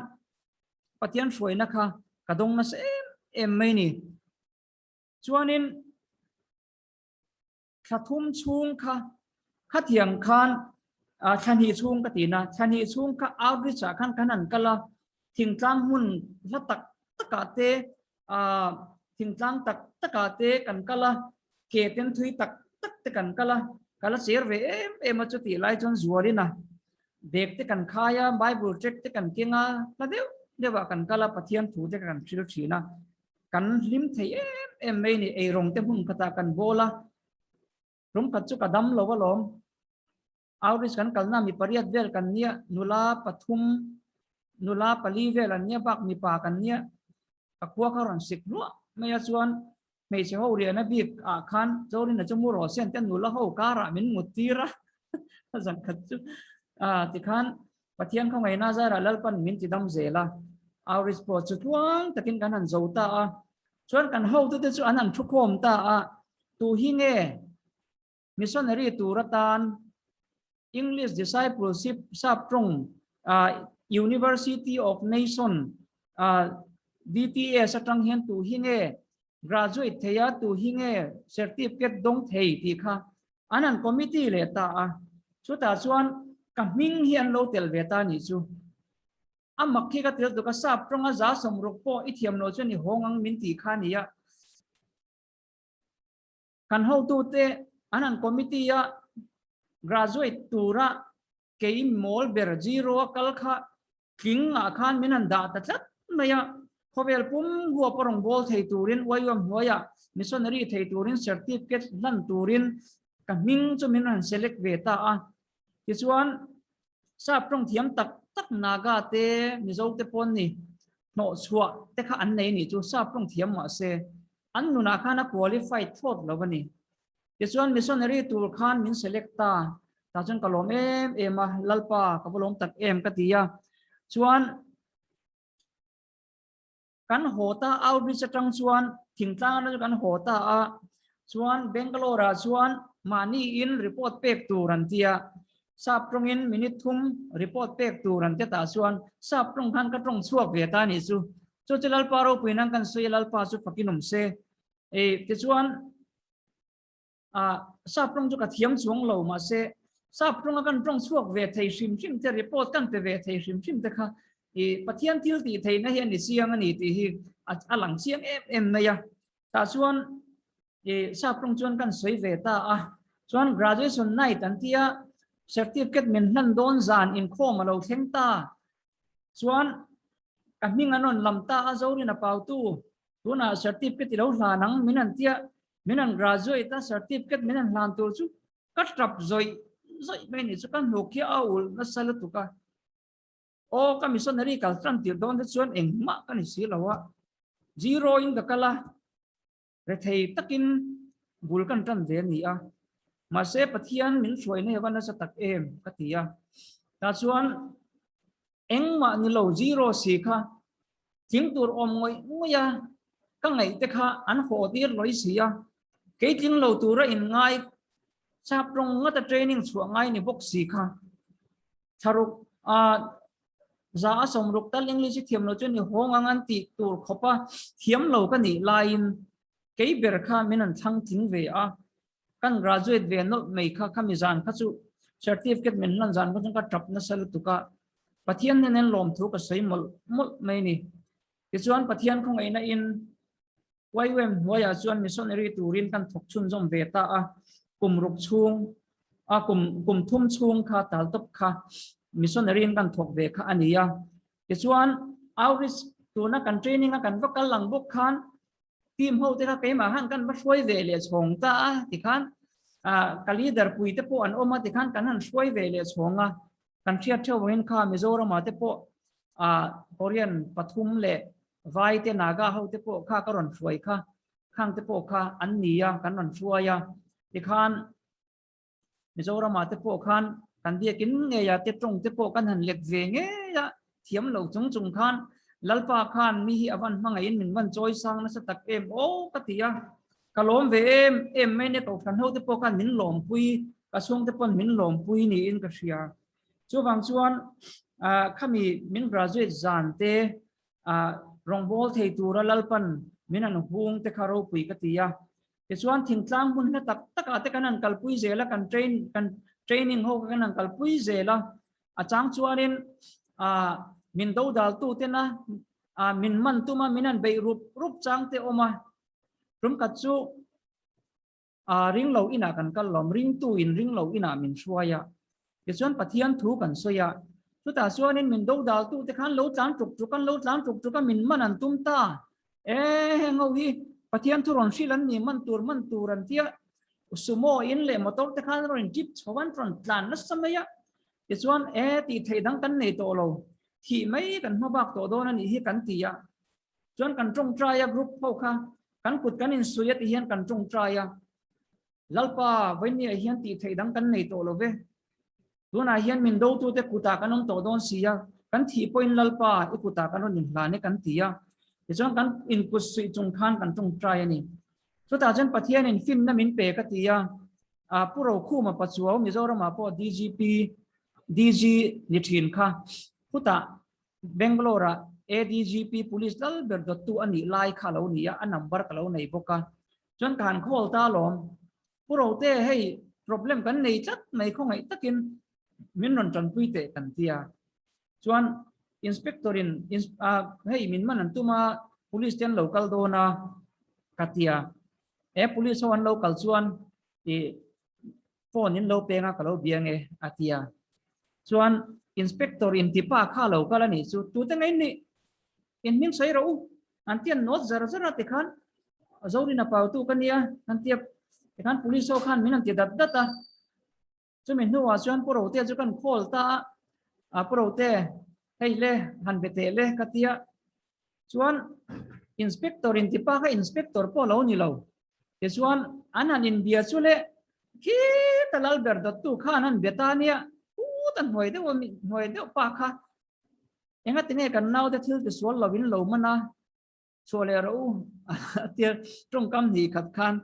Pathian hruaina kha ka dawng nasa em em mai ni chuanin thla thum chhung kha khatiang khan thla hnih chhung ka ti na thla hnih chhung kha outreach ah khan kan han kal a thingtlang hmun hla tak takah te thingtlang tak takah te kan kal a ke ten thui tak tak te kan kal a ka la cher ve em em a chutih lai chuan zualin a bag te kan khai a bible tract te kan keng a hla deuh deuh ah kan kal a Pathian thu te kan hrilh thin a Kan hlim thei em em mai ni, eirawng te hmun khatah kan bawl a, rum khat chu ka dam lo alawm. Outreach kan kalna mi pariat vel kan nia, nula pathum, nula pali vel an nia bak mipa kan nia, ka khua kha rawn sik hluah mai a chuan hmeichhe ho riahna bik ah khan Zorina chu mu rawh sen te nula ho karah min mut tir a, zan khat chu tikhan Pathian khawngaihna zarah Lalpan min ti dam zel a, outreach pawh chu tluang takin kan han zo ta a, chuan kan hotute chu an han thukhawm ta a. Tu hi nge missionary tur atan English Discipleship sap tawng University of Nation DTS atang hian tu hi nge graduate thei a, tu hi nge certificate dawng thei tih kha an han committee leh ta a. Chutah chuan ka hming hi an lo tel ve ta nih chu. A mak khi ka tel tuk a, sap tawnga 160 pawh i thiam lo chuan i hawng ang min tih kha a ni a. Kan hotute an han committee a graduate tura kei mawl ber zero a kal kha tling ah khan min han dah ta tlat mai a. Khawvel pum huap a rawn bawl thei turin YUM hnuaiah missionary thei turin certificate hlan turin ka hming chu min han select ve ta a. Tichuan Sap tawng thiam tak tak Naga te Mizo te pawn ni hnawh chhuah te kha an nei nih chu sap tawng thiam mah se an nunah khan a qualified thlawt lo a ni. Tichuan missionary tur khan min select ta, tah chuan ka lawm em em a, Lalpa ka va lawm tak em ka ti a. Chuan kan haw ta outreach atang chuan thingtlang atang chu kan haw ta a, chuan Bangalore ah chuan mahni in report pek tur an tia, sap tawngin minute thum report pek tur an tia tah chuan sap tawng khan ka tawng chhuak ve ta nih chu, chu chu Lalpa ropui nan kan sawi a Lalpa chu fakin awm se. Ei tichuan Ah, sap tawng chu ka thiam chuang lo, mahse sap tawnga kan tawng chhuak ve thei hrim hrim te, report kan pe ve thei hrim hrim te kha i Pathian thil tih theihna hi a ni chiang a ni tih hi a lang chiang em em mai a. Tah chuan i sap tawng chuan kan sawi ve ta a, chuan graduation night an tia certificate min hlan dawn zan inkhawm a lo thleng ta, chuan ka hming an rawn lam ta a, Zorin a pautu tunah certificate i lo hlan ang min an tia, min an graduate a certificate min an hlan tur chu ka tap zawih zawih mai ni chu ka hnuk hi a ulh nasa lutuk a. Aw ka missionary kal tan tir dawn te chuan engmah ka ni si lo a, zero in ka kal a, rethei takin bul kan tan ve a ni a, mahse Pathian min hruai na hi va nasa tak em ka ti a, tah chuan Engmah ni lo zero si kha tling tur awm ngawih ngawih a, ka ngaih te kha an haw tir lawi si a, kei tling lo tura in ngai chap rawng ngata training chhuah ngai ni bawk si kha. Thlaruk a 160 tal English i thiam lo chu ni hawng ang an tih tur khawpa thiam lo ka nih laiin kei ber kha min an thlang tling ve a, Kan graduate ve nawlh mai kha khami zan kha chu certificate min hlan zan kha chuan ka tap nasa lutuk a, Pathian nen hian lawmthu ka sawi mawlh mawlh mai ni. Tichuan Pathian khawngaihna in YUM hnuaiah chuan missionary turin kan thawk chhunzawm ve ta a, kum ruk chhung a kum kum thum chhung kha tal tawp kha missionary in kan thawk ve kha a ni a. Tichuan outreach tuna kan training a kan va kal ang bawk khan Team ho te kha keimah khan kan va hruai ve leh chhawng ta a tikhan ka leader pui te pawh an awm a tikhan kan han hruai ve leh chhawng a, kan hriat theuh angin kha Mizoramah te pawh Korean pathum leh Vai te Naga ho te pawh kha ka rawn hruai kha khang te pawh kha an ni a kan rawn hruai a tikhan Mizoramah te pawh khan kan biakin ngei a te tawng te pawh kan han let ve ngei a, thiam lo chung chung khan Lalpa khan mi hi a van hmangaihin min van chawi sang nasa tak em aw ka ti a, ka lawm ve em em mai nia Kohhran ho te pawh khan min lawmpui, ka chhung te pawn min lawmpui niin ka hria. Chuvang chuan khami min graduate zan te rawngbâwl thei tura Lalpan min han hung te kha ropui ka ti a. Tichuan thingtlang hmun hla tak takah te kan han kalpui zel a, kan train kan training ho kha kan han kalpui zel a, a chang chuanin ah min dodal tu tena ah min man tum a, min han beih rup rup chang te awm a, tum khat chu ah ring lo inah kan kal lawm, ringtu in ring lo inah min hruai a, tichuan Pathian thu kan sawi a, chutah chuanin min dodal tu te khan lo tlan tuk tuk an lo tlan tuk tuk a, min man an tum ta. E heng ho hi Pathian thu rawn hrilh an ni man tur man tur an tia sumo in leh motor te khan rawn jeep chho an rawn tlan nasa mai a tichuan e tih theih dang kan nei tawh lo thih mai kan hma bak tawh dawn a nih hi kan ti a chuan kan tawngtai a group ho kha kan kut kan insui a ti hian kan tawngtai a Lalpa vawinia hian tih theih dang kan nei tawh lo ve. Tunah hian min dotute kutah kan awm tawh dawn si a, kan thih pawhin Lalpa i kutah kan rawn inhlan e kan ti a. Tichuan kan inkut suih chung khan kan tawngtai a ni. Chutah chuan Pathianin finna min pe ka ti a, Pu Rokhuma Pachuau Mizoramah pawh DGP, DG ni thin kha khutah Bangalore-ah ADGP Police lal ber dawttu a nih lai kha a lo ni a, a number ka lo nei bawk a. Chuan ka han call ta alawm, Pu Rote hei problem kan nei tlat mai khawngaih takin min rawn tanpui teh kan ti a. Chuan inspector in hei min man an tum a, police te an lo kal dawn a ka ti a. He police ho an lo kal chuan i phone in lo peng a ka lo bia nge a ti a. Chuan inspector in tipa kha lo kal a nih chu tute ngei nih in hming sawi rawh u an ti a note zar zar a tikhan Zorina pautu ka nia an ti a tikhan police ho khan min an ti dat dat a. Chumi hnuah chuan Pu Rote chu kan call ta a, a Pu Rote hei le han be teh le ka tia chuan inspector in tipa kha inspector pawh lo ni lo tichuan an han inbia chu le khi ta lal ber dawttu khan an be ta nia u ta hnuai deuh hnuai deuh pa kha engatinge kan naute thil tisual lo in lo man a Chhuah leh rawh u a tia tawngkam hnih khat khan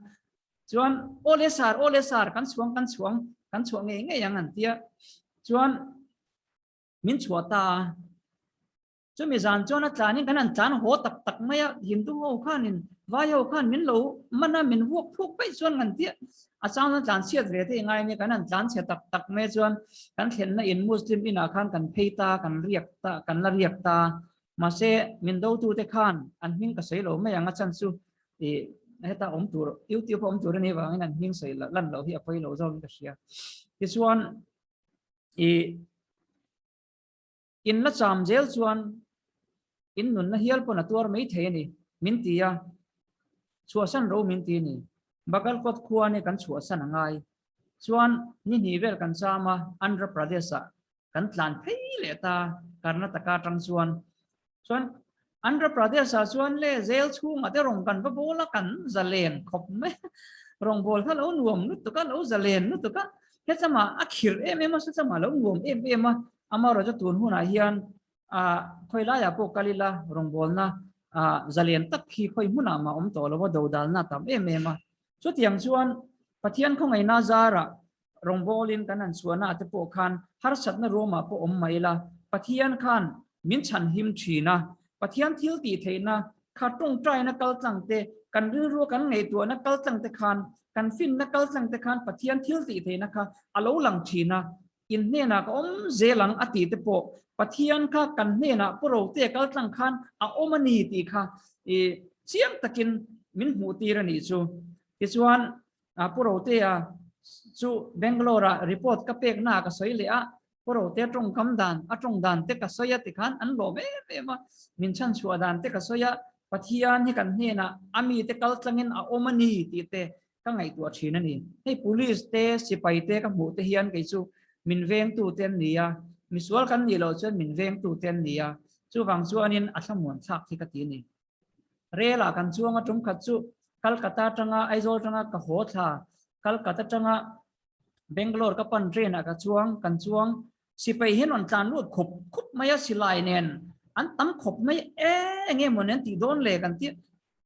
chuan aw le sar aw le sar kan chhuang kan chhuang kan chhuah ngei ngei ang an tia chuan min chhuah ta a chumi zan chuan a tlanin kan han tlan haw tak tak mai a Hindu ho khanin vai ho khan min lo man a min vuak phuk paih chuan kan tia a chang chuan tlan chhiat ve te ngai nia kan han tlan chhe tak tak mai chuan kan thlenna in Muslim inah khan kan phei ta kan riak ta kan la riak ta Mahse, min dotute khan an hming ka sawi lo mai ang a chan chu i heta awm tur, YouTube a awm tur a nih vangin an hming sawi lan loh hi a pawi lo zawkin ka hria. Tichuan, i in la cham zel chuan in nunna hial pawn a tuar mai thei a ni, min ti a, chhuahsan ro min ti a ni. Bagalkot khua nia kan chhuahsan a ngai. Chuan ni hnih vel kan cham a, Andhra Pradesh-ah kan tlan phei leh ta Karnataka atang chuan chuan Andhra Pradesh ah chuan le zel chhungah te rawng kan va bawl a kan zalen khawp mai rawngbawl kha lo nuam lutuk a lo zalen lutuk a hetlama a khirh em em a sawtlama lo nuam em em a amaherawhchu chu tun hunah hian ah khawi laiah pawh kal ila rawngbawlna ah zalen tak hi khawi hmunah mah awm tawh lo a dodalna a tam em em a chutiang chuan Pathian khawngaihna zarah Rawngbawlin kan han chhuahna ah te pawh khan harsatna ruamah pawh awm mai ila, Pathian khan min chhanhim thin a, Pathian thil tih theihna kha tawngtaina kaltlang te, kan rilrua kan ngaihtuahna kaltlang te khan, kan finna kaltlang te khan Pathian thil tih theihna kha a lo lang thin a, in hnenah ka awm zel ang a tih te pawh Pathian kha kan hnenah pu rote kaltlang khan a awm a ni tih kha i chiang takin min hmuh tir a nih chu. Tichuan Pu Rotea chu Bangalore ah report ka pek na ka sawi leh a, Pu Rotea tawngkam dan, a tawng dan te ka sawi a tikhan an lawm em em a, min chhanchhuah dan te ka sawi a, Pathian hi kan hnenah a mite kal tlangin a awm a ni tih te ka ngaihtuah thin a ni. Hei police te, sipai te ka hmuh te hian kei chu min vengtu te an ni a, misual kan nih loh chuan min vengtu te an ni a, chuvang chuanin a thlamuan thlak hi ka ti a ni. Rel ah kan chuang a tum khat chu Calcutta atanga Aizawl atanga ka haw thla Calcutta atanga Bangalore ka pan train ah ka chuang kan chuang sipai hian rawn tlan lut khup khup mai a silai nen an tam khawp mai e enge maw nen tih dawn le kan tih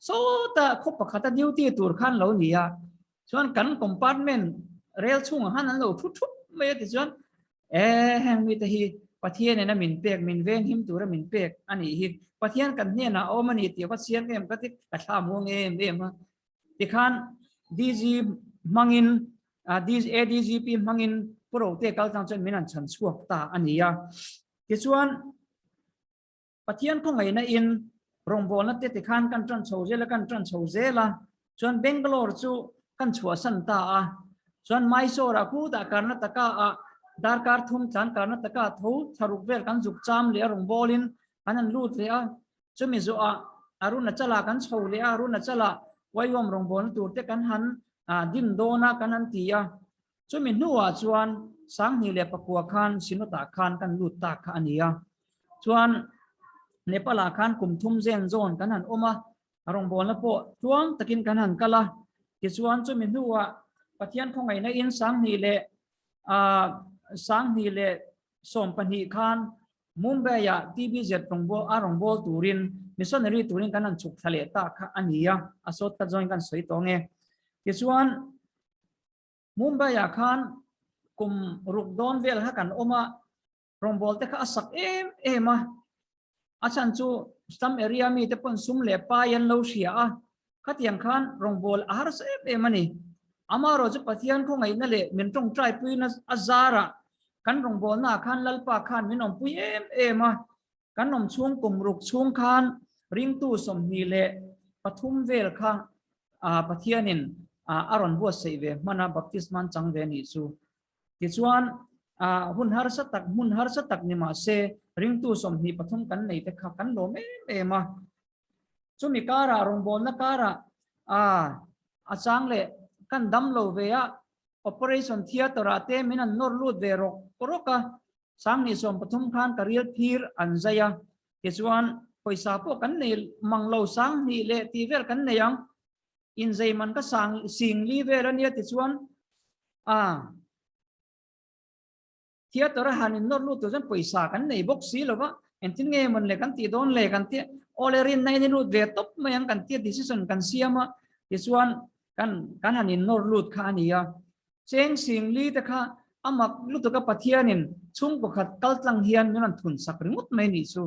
sawta khaw pakhata duty tur khan lo ni a chuan kan compartment rel chhungah khan an lo thu thup mai a tichuan E heng mite hi Pathian in a min pek, min veng him tur a min pek a nih hi. Pathian kan hnenah a awm a ni tih ka chiang em ka ti ka thla muang em em a. Tikhan DG hmangin ADGP hmangin Pu Rote kaltlang chuan min han chhan chhuak ta a ni a. Tichuan Pathian khawngaihna in rawngbawlna te tikhan kan tan chho zel a, kan tan chho zel a, chuan Bangalore chu kan chhuahsan ta a, chuan Mysore ah khutah Karnataka ah darkar thum tlan Karnataka tho thlaruk vel kan zuk cham leh a rawngbawlin kan han lut leh a, chumi zawhah Arunachala kan chho leh a, Arunachala YWAM rawngbawlna tur te kan han din dawn a kan han ti a, chumi hnuah chuan 2009 khan Synod ah khan kan lut ta kha a ni a. Chuan Nepal ah khan kum thum zen zawn kan han awm a, rawngbawlna pawh tluang takin kan han kal a. Tichuan chumi hnuah Pathian khawngaihna in 2000 leh ah 2012 khan Mumbai ah TBZ rawngbâwl a rawngbâwl turin missionary turin kan han chhuk thla leh ta kha a ni a, a sawt kha zawngin kan sawi tawh ange. Tichuan Mumbai ah khan kum ruk dawn vel kha kan awm a, rawngbâwl te kha a sak em em a, a chhan chu slum area mi te pawn sum leh pai an lo hria a, khatiang khan rawngbâwl a harsa em em a ni. Amaherawh chu Pathian khawngaihna leh min tawngtai puina a zarah kan rawngbâwlnaah khan Lalpa khan min awmpui em em a, kan awm chhung kum ruk chhung khan ringtu 23 vel kha Pathianin a rawn buatsaih ve hman a, baptisma an chang ve a nih chu. Tichuan, hun harsa tak, hmun harsa tak ni mah se, ringtu 23 kan nei te kha kan lawm em em a. Chumi karah, rawngbawlna karah a chang leh kan dam lo ve a, operation theatre ah te min an nawr lut ve rawk rawk a. 2013 khan ka ril phir an zai a, tichuan pawisa pawh kan nei mang lo, 2000 leh tih vel kan nei ang. Inzei man ka sang sing li vel a nia tichuan a theatre a han in nawr lut tur chuan pawisa kan nei bawk si lo va, engtin nge mawn le kan tih dawn le kan tia awle rinna in i lut ve tawp mai ang kan tia decision kan siam a tichuan kan kan han in nawr lut kha a ni a. Cheng sing li te kha a mak lutuk a Pathianin chhungkaw khat kal tlang hian min rawn thun sak ringawt mai nih chu.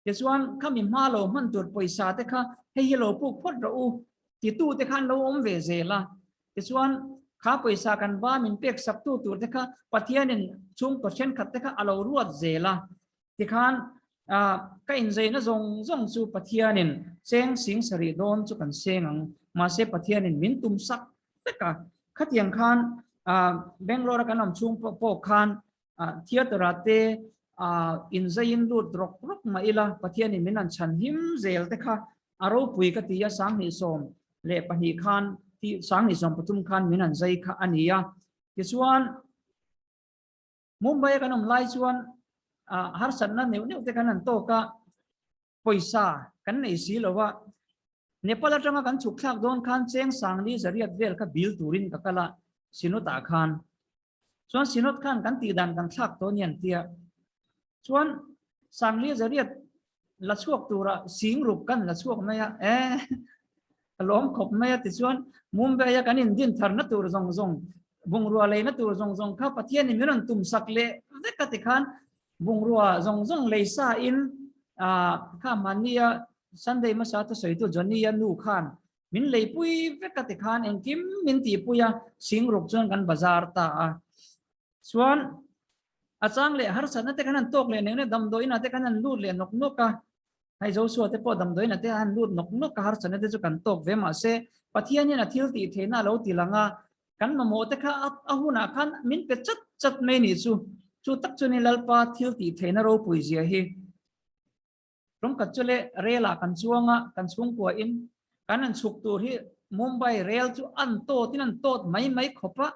Tichuan, khami hma lo hman tur pawisa te kha hei hi lo puk phawt rawh u titu te khan lo awm ve zel a. Tichuan, kha pawisa kan va min pek sak tu tur te kha Pathianin chhungkaw thenkhat te kha a lo ruat zel a. Tikhan, ka inzeina zawng zawng chu Pathianin cheng 7000 dawn chu kan seng ang. Mahse, Pathianin min tum sak vek a. Khatiang khan Bangalore a kan awm chhung pawh khan Theatre ah te inzaiin lut rawk rawk mah ila Pathianin min an chhan him zel te kha a ropui ka ti a, 2012 khan 2013 khan min an zai kha a ni a. Tichuan Mumbai a kan awm lai chuan harsatna neuh neuh te kan han tawk a, pawisa kan nei si lo a, Nepal atanga kan chhuk thlak dawn khan cheng 4,100 vel kha bil turin ka kal a, Synod ah khan. Chuan Synod khan kan tih dan kan thlak tawh a ni an tia. Chuan 4,100 la chhuak tura 60,000 kan la chhuak mai a, e ka lawm khawp mai a tichuan Mumbai a kan indin tharna tur zawng zawng bungrua leina tur zawng zawng kha Pathianin min rawn tum sak leh vek a tikhan bungrua zawng zawng lei sa in kha mahnia Sunday hmasa thusawitu Johnny-a nu khan Min leipui vek a tikhan engkim min tihpui a, 60,000 chuan kan bazar ta a. Chuan a chang leh harsatna te kan han tawk leh nen damdawiinah te kan han lut leh nawk nawk a, hei Joshua te pawh damdawiinah te han lut nawk nawk a, harsatna te chu kan tawk ve mahse Pathian hian a thil tih theihna a lo ti lang a, kan mamawh te kha a hunah khan min pe chat chat mai nih chu, chu tak chu ni Lalpa thil tih theihna ropui zia hi. Rawngkhat chu le rel ah kan chuang a, kan chhungkua in kan han chhuk tur hi Mumbai rel chu an tawt in an tawt mai mai khawp a,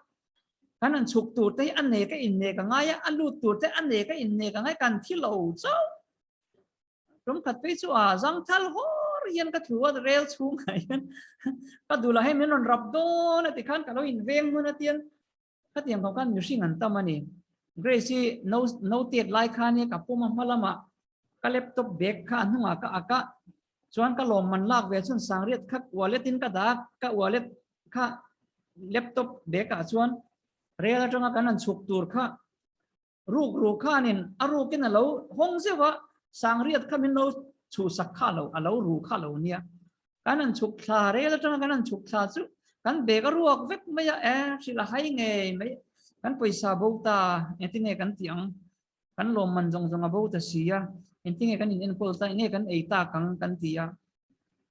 kan han chhuk tur te hi a nek a in nek a ngai a, a lut tur te a nek a in nek a ngai kan thi lo chauh. Rawngkhat phei chu a zangthal hawr hian ka thlu a rel chhungah hian ka dul ah hei min rawn rap dawn a tikhan ka lo inveng hmun a tian Khatiang kho khan mihring an tam a ni. Grace hi no no tet lai khan hi ka pum a hma lamah ka laptop bag kha a hnungah ka ak a, chuan ka lawm man lak ve chhun sangriat kha wallet in ka dah a, ka wallet kha laptop bag ah chuan rel atanga kan han chhuk tur kha ruk ruk khanin a rukin a lo hawng zeuh a, sangriat kha min lo chhuhsak kha lo a lo ru kha lo nia. Kan han chhuk thla rel atanga kan han chhuk thla chu kan bag a ruak vek mai a, e hrilh a hai ngei mai kan pawisa bo ta engtinge kan tih ang kan lawmman zawng zawng a bo ta si a, engtinge kan in enkawl ta enge kan ei tak ang kan ti a.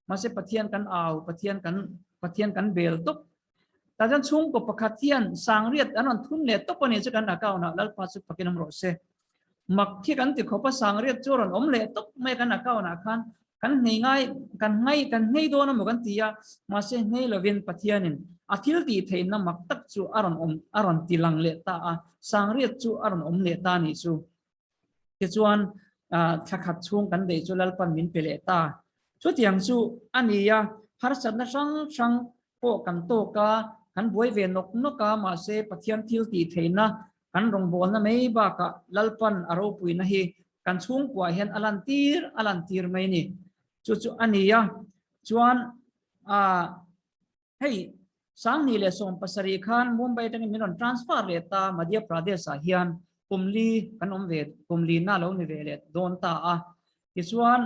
Mahse Pathian kan au Pathian kan Pathian kan bel tawp Tah chuan chhungkaw pakhat hian sangriat an rawn thun leh tawp a ni chu kan account ah Lalpa chu fakin awm rawh se. Mak khi kan ti khawp a sangriat chu a rawn awm leh tawp mai a kan account ah khan kan hnei ngai kan ngai kan hnei dawn emaw kan ti a mahse hnei lovin Pathianin a thil tih theihna mak tak chu a rawn awm a rawn ti lang leh ta a sangriat chu a rawn awm leh ta a nih chu. Tichuan thla khat chhung kan beih chu Lalpan min pe leh ta. Chutiang chu a ni a, harsatna hrang hrang pawh kan tawk a, kan buai ve nawk nawk a, mahse Pathian thil tih theihna kan rawngbawlna mai bakah Lalpan a ropuina hi kan chhungkuah hian a lantir a lantir mai a ni. Chu chu a ni a, chuan ah hei 2017 khan Mumbai atangin min rawn transfer leh ta Madhya Pradesh ah hian kum li kan awm ve kum li na lo ni ve leh dawn ta a. Tichuan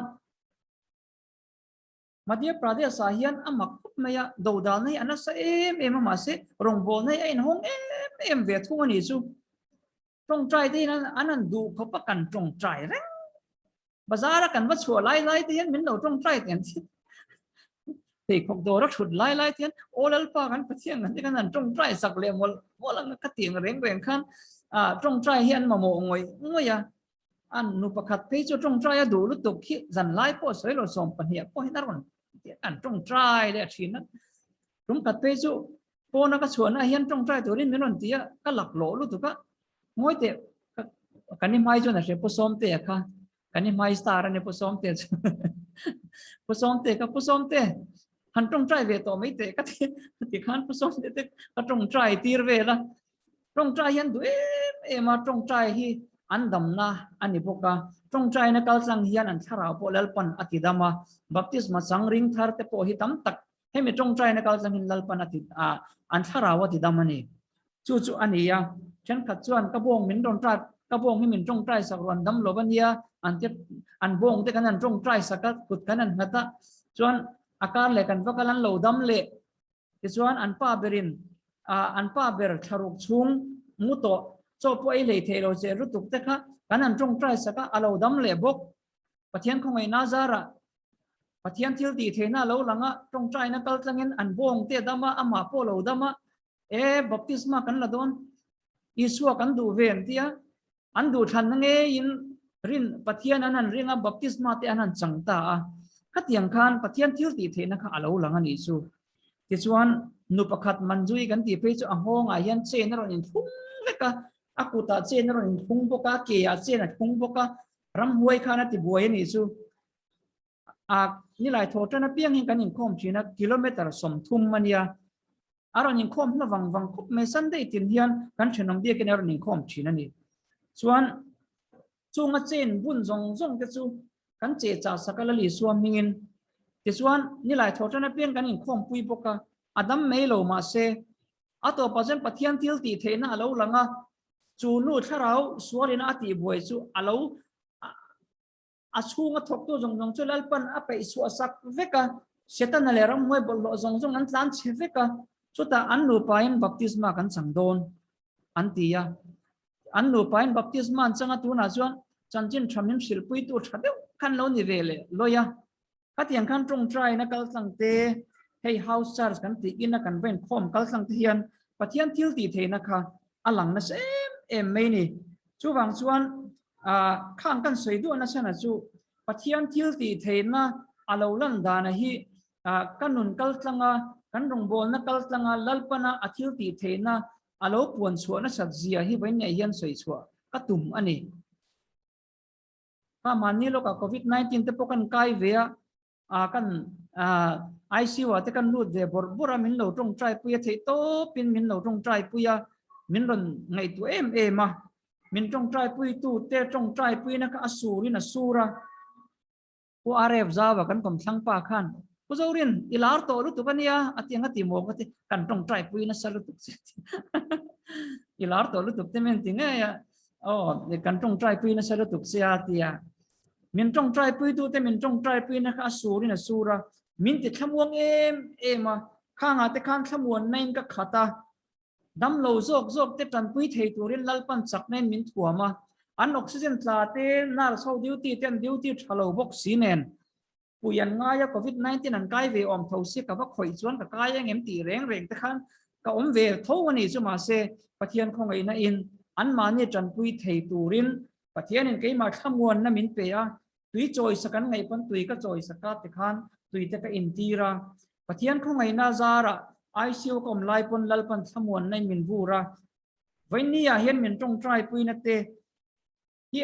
Madhya Pradesh ah hian a mak khawp mai a, dodalna hi a nasa em em a mahse rawngbawlna hi a inhawng em em ve thung a nih chu. Tawngtai te hian an an duh khawp a kan tawngtai reng. Bazar a kan va chhuah lai lai te hian min lo tawngtai te an ti. Pheikhawk dawr a thut lai lai te hian aw Lalpa kan Pathian kan ti khan an tawngtai sak leh mawlh mawlh ang ka ti ang reng reng khan tawngtai hi an mamawh ngawih ngawih a. An nu pakhat phei chu tawngtai a duh lutuk hi zan lai pawh sawi lo 12 pawh hian a rawn an tawngtai leh a thin a. Tum khat phei chu Pawna ka chhuahna hian tawngtai turin min rawn ti a, ka laklawh lutuk a, ngawi teh kan i hmai chuan a hria Pu Sawmtea kha, kan i hmai star a ni Pu Sawmtea chu Pu Sawmtea kha Pu Sawmte han tawngtai ve tawh mai teh ka ti ti khan Pu Sawmte te ka tawngtai tir vel a, tawngtai hian duh em em a, tawngtai hi an damna a ni bawk a, tawngtaina kaltlang hian an thlarau pawh Lalpan a ti dam a, baptisma chang ring thar te pawh hi tam tak Hemi tawngtaina kal tlangin Lalpan a ti a, an thlarau a ti dam a ni. Chu chu a ni a, thenkhat chuan ka bawng min rawn ṭat, ka bawng hi min tawngtai sak rawn dam lo a nia, an ti, an bawng te kan han tawngtai sak a, kut kan han nghat a, chuan a kar leh kan va kal an lo dam leh. Tichuan an pa berin, an pa ber thlaruk chhung mu tawh, chaw pawh ei hlei thei lo che lutuk te kha kan han tawngtai sak a, a lo dam leh bawk. Pathian khawngaihna zarah Pathian thil tih theihna a lo lang a, tawngtaina kal tlangin an bawng te a dam a, amah pawh a lo dam a, e baptisma kan la dawn, Isua kan duh ve an ti a, an duhthlanna ngeiin rin Pathian an han ring a, baptisma te an han chang ta a, khatiang khan Pathian thil tih theihna kha a lo lang a nih chu. Tichuan nu pakhat Manjui kan tih phei chu a nghawngah hian chain a rawn inthlung vek a, a kutah chain a rawn inthlung bawk a, a keah chain a thlung bawk a, ramhuai khan a tibuai a nih chu. A nilai thaw tan apiang hian kan inkhawm thin a, kilometer 30 a nia. A rawn inkhawm hla vang vang khawp mai, Sunday tin hian kan thenawm biakin a rawn inkhawm thin a ni. Chuan chunga chain bun zawng zawng te chu kan che chah sak a Lali Suam hmingin. Tichuan nilai thaw tan apiang kan inkhawm pui bawk a, a dam mai lo mahse a tawpah chuan Pathian thil tih theihna a lo lang a, chu nu thlarau sualina a tihbuai chu a lo A chhunga thawktu zawng zawng chu Lalpan a peih chhuah sak vek a, Setana leh ramhuai bawlhhlawh zawng zawng an tlan chhe vek a, chutah an nupain baptisma kan chang dawn, an ti a. An nupain baptisma an chang a, tunah chuan chanchin tha min hrilhpuitu tha deuh khan lo ni ve leh lawi a. Khatiang khan tawngtaina kaltlang te, hei house church kan tih ina kan va inkhawm kaltlang te hian Pathian thil tih theihna kha a lang nasa em em mai ni. Chuvang chuan khang kan sawi duah nasa na chu Pathian thil tih theihna a lo lan dana hi ka nun kaltlanga kan rawngbawlna kaltlanga Lalpana a thil tih theihna a lo puan chhuah nasat zia hi vawiin hian sawi chhuah ka tum a ni. Kha mahni lawkah Covid 19 te pawh kan kai ve a, ah kan ah ICU ah te kan lut ve bawrh bawrh a, min lo tawngtai pui a, theih tawpin min lo tawngtai pui a, min rawn ngaihtuah em em a, min tawngtai pui tu te tawngtai puina kha a surin a sur a. Pu RF Zava kan kawmthlang pa khan Pu Zorin i lar tawh lutuk a nia a ti ang a ti maw ka ti, kan tawngtai pui nasa lutuk che i lar tawh lutuk te min ti ngei a. Aw, kan tawngtai pui nasa lutuk che a ti a. Min tawngtai pui tu te min tawngtai pui na kha a surin a sur a, min ti thlamuang em em a, khangah te khan thlamuan na in ka khat a, dam lo zawk zawk te tanpui thei turin Lalpan chakna in min thuam a, an oxygen tla te nurse ho duty te an duty tha lo bawk si nen pui an ngai a, covid 19 an kai ve awm tho si ka va khawih chuan ka kai ang em tih reng reng te khan ka awm ve tho a ni chu mahse Pathian khawngaihna in anmahni tanpui thei turin Pathianin keimah thlamuanna min pe a, tui chawisa kan ngaih pawn tui ka chawisa ka ti khan tui te ka intir a, Pathian khawngaihna zarah ICU ka awm lai pawn Lalpan thlamuanna in min vur a, vawiinni ah hian min tawngtai puina te hi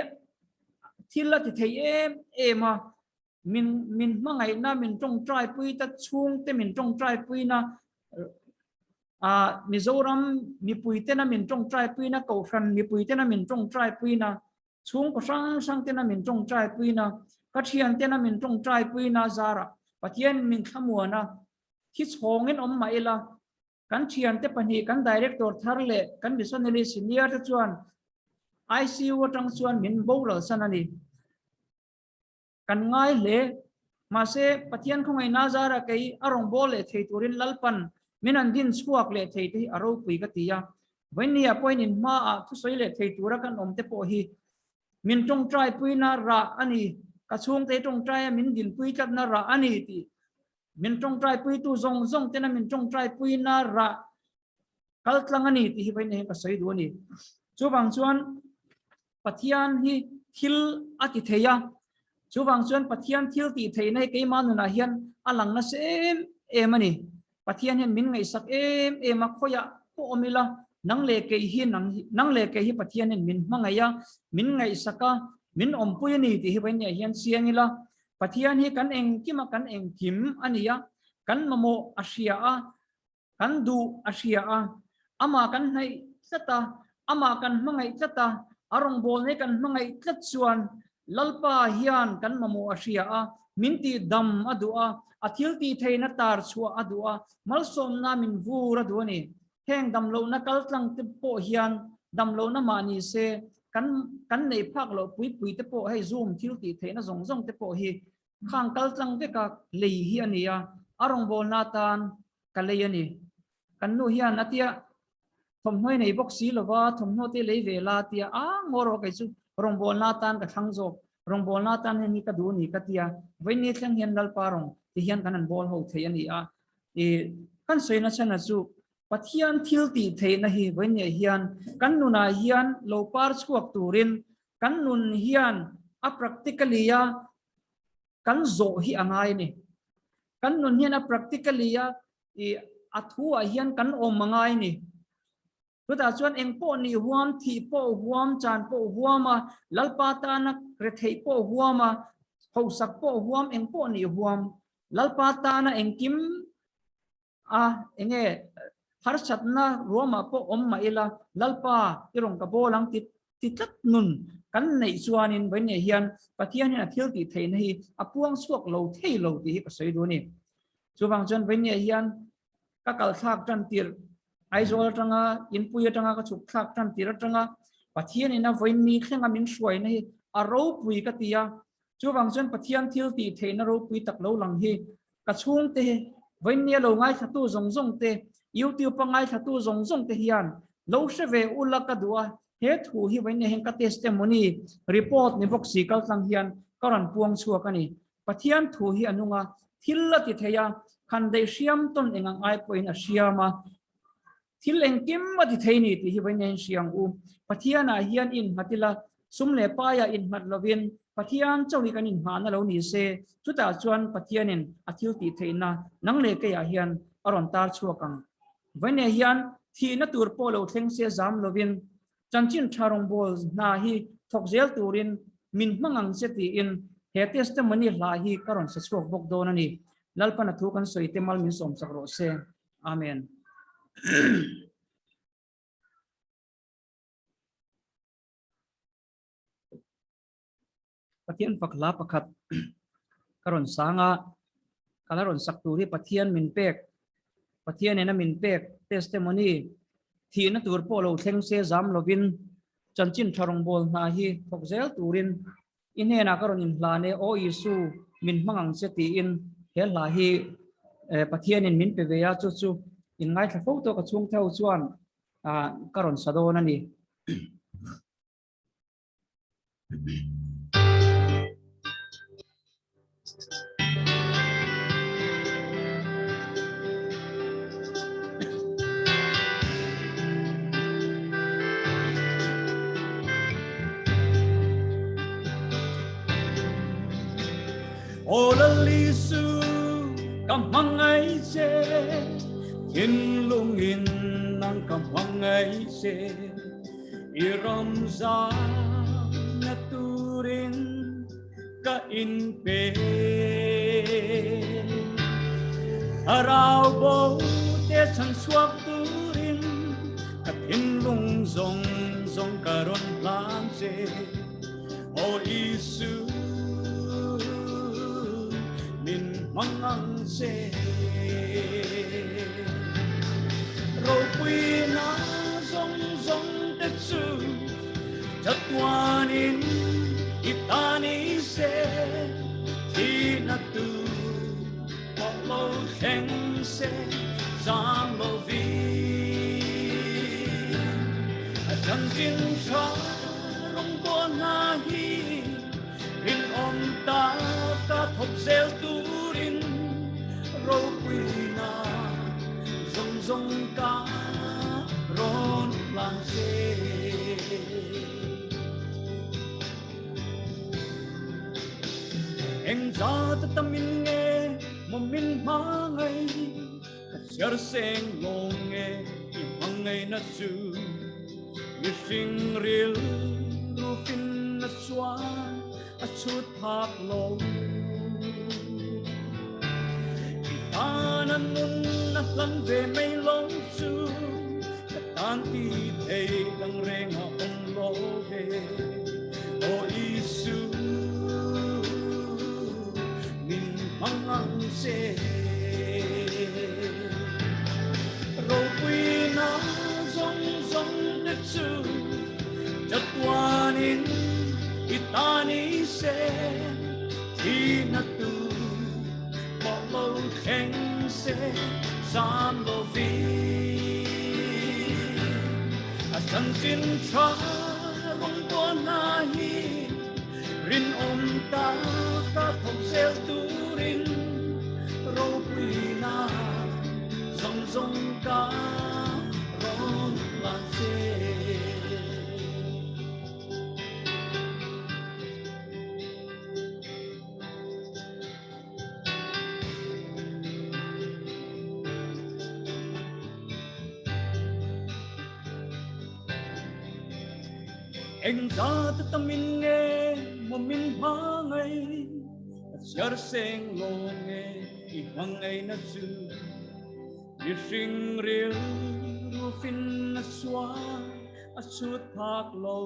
thil a ti thei em em a, min min hmangaihna min tawngtai pui ta chhungte min tawngtai puina a Mizoram mipui tena min tawngtai puina Kohhran mipui tena min tawngtai puina chhungkaw hrang hrang tena min tawngtai puina. Ka thiantena min tawngtai puina zarah Pathian min thlamuan a, thi chhawngin awm mah ila, kan thiante pahnih kan director thar leh kan missionary senior te chuan ICU atang chuan min boral san a ni. Kan ngai hle. Mahse, Pathian khawngaihna zara kei a rawngbâwl leh thei turin Lalpan min an din chhuak leh thei te hi a ropui ka ti a. Vawinia pawhin in hmaah thusawi leh thei tura kan awm te pawh hi min tawngtai puina rah a ni, ka chhungte tawngtaia min dinpui tlatna rah a ni tih min tawngtai puitu zawng zawng tena min tawngtai puina rah kal tlang a ni tih hi vawiin hian ka sawi duh a ni. Chuvang chuan Pathian hi thil a ti thei a, chuvang chuan Pathian thil tih theihna hi keimah nunah hian a lang nasa em em a ni. Pathian hian min ngaihsak em em a, khawiah pawh awm ila nang leh kei hi nang nang leh kei hi Pathian hian min hmangaih a, min ngaihsak a, min awmpui a ni tih hi vawiin hian chiang ila. Pathian hi kan engkima kan engkim a ni a, kan mamawh a hria a, Kan duh a hria a, amah kan hnaih tlat a, amah kan hmangaih tlat a, a rawngbâwl nei kan hmangaih tlat chuan Lalpa hian kan mamawh a hria a, min tih dam a duh a, a thil tih theihna tar chhuah a duh a, malsawmna min vur a duh a ni. Heng damlohna kaltlang te pawh hian damlohna mah ni se, kan kan neih phak loh pui pui te pawh hei Zoom thil tih theihna zawng zawng te pawh hi khang kaltlang veka lei hi a ni a, a rawngbâwlna atan ka lei a ni. Kan nu hian a tia thawmhnaw i nei bawk si lova, thawmhnaw te lei ve la a tia, a ngaw rawh kei chu rawngbawlna atan ka thlang zawk, rawngbawlna atan hian hi ka duh a ni ka tia, vawiin thleng hian Lalpa rawng ti hian kan han bawl ho thei a ni a. I kan sawina chhan a chu Pathian thil tih theihna hi vawiin hian kan nunah hian lo par chhuak turin kan nun hian a practically a kan zawh hi a ngai a ni. Kan nun hian a practically a i a thu ah hian kan awm a ngai a ni. Chutah chuan eng pawh nih huam, thih pawh huam, chan pawh huam a, Lalpa tana retheih pawh huam a, hausak pawh huam, eng pawh nih huam, Lalpa tana engkim A, enge harsatna ruamah pawh awm mah ila, Lalpa i rawn ka bawl ang ti ti tlat nun kan neih chuanin vawiin hian Pathian hian a thil tih theihna hi a puang chhuak lo thei lo tih hi ka sawi duh a ni. Chuvang chuan vawiin hian ka kal thlak tan tirh Aizawl atanga Inpui atanga ka chhuk thlak tan tirh atanga Pathian ina vawiin ni thlenga min hruaina hi a ropui ka ti a. Chuvang chuan Pathian thil tih theihna ropui tak lo lang hi Ka chhungte, vawinia lo ngaithlatu zawng zawng te, YouTube a ngaithlatu zawng zawng te hian lo hre ve ula ka duh a, he thu hi vawinia hian ka testimony report ni bawk si kaltlang hian ka rawn puang chhuak a ni. Pathian thu hi a nung a, thil a ti thei a, khan daih hriam tawn eng ang ai pawhin a hriam a, Thil engkim a ti thei ni tih hi vawiin hian hria ang u. Pathianah hian innghat ila, sum leh paiah innghat lovin Pathian chauh hi kan inngahna lo ni se, chutah chuan Pathianin a thil tih theihna nang leh keiah hian a rawn tar chhuak ang. Vawiin hian thihna tur pawh lo thleng se zam lovin chanchin tha rawngbâwl hna hi thawk zel turin min hmang ang che tiin he testimony hla hi ka rawn sa chhuak bawk dawn a ni. Lalpan a thu kan sawi te mal min sawmsak rawh se. Amen. Pathian fak hla pakhat ka rawn sang a, ka la rawn sak tur hi Pathian min pek, Pathian ina min pek testimony thihna tur pawh lo thleng se zam lovin chanchin tha rawngbâwl hna hi thawk zel turin I hnenah ka rawn inhlan e, Aw Isu, min hmang ang che tiin he hla hi Pathianin min pe ve a, chu chu in ngaithla fo tawh ka chhungte ho chuan ka rawn sa dawn a ni. Aw Lal Isu ka hmangaih che thinlungin nang ka hmangaih che i ram zana turin ka inpe Thlarau bo te chhan chhuak turin ka thinlung zawng zawng ka rawn hlan che Aw Isu. Mangang che Ropuina zawng zawng te chu Chatuanin i ta ni se Thihna tur pawh lo thleng se Zam lovin a chanchin tha rawngbâwl hna hi Rinawm taka thawk zel turin ropuina zawng zawng ka rawn hlan che. Eng zat tamin nge maw min hmangaih ka chhiar seng lawng nge i hmangaihna chu mihring rilru finna chuan a chhut phak lo. I tan a nun a hlan ve mai lo chu ka tan ti thei dang reng a awm lo ve. Aw Isu min hmang ang che. Ropuina zawng zawng te chu chatuanin i ta ni se thihna tur pawh lo thleng se zam lovin a chanchin tha rawngbâwl hna hi Rinawm taka thawk zel turin ropuina zawng zawng ka rawn hlan che. Eng zat tamin nge maw min hmangaih a chhiar seng lo nge i hmangaihna chu mihring rilru finna chuan a chhut phak lo.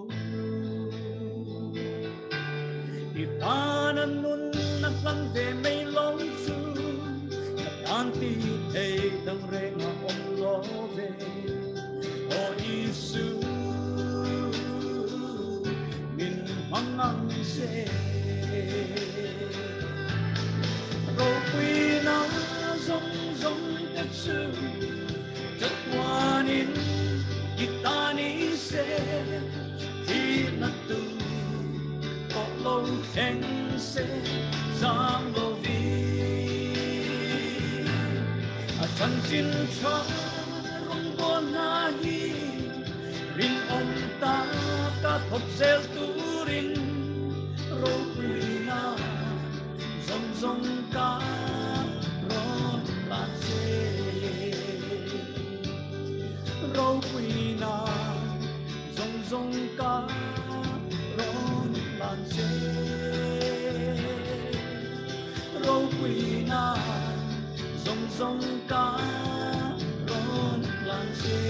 I tan a nun a hlan ve mai lo chu ka tan ti thei dang reng a awm lo ve. Aw Isu min hmang ang che. Ropuina zawng zawng te chu chatuanin i ta ni se thihna tur pawh lo thleng se zam lovin a chanchin tha rawngbâwl hna hi rinawm taka thawk zel turin ropuina zawng zawng ka rawn hlan che. Ropuina zawng zawng ka rawn hlan che. Ropuina zawng zawng ka rawn hlan che.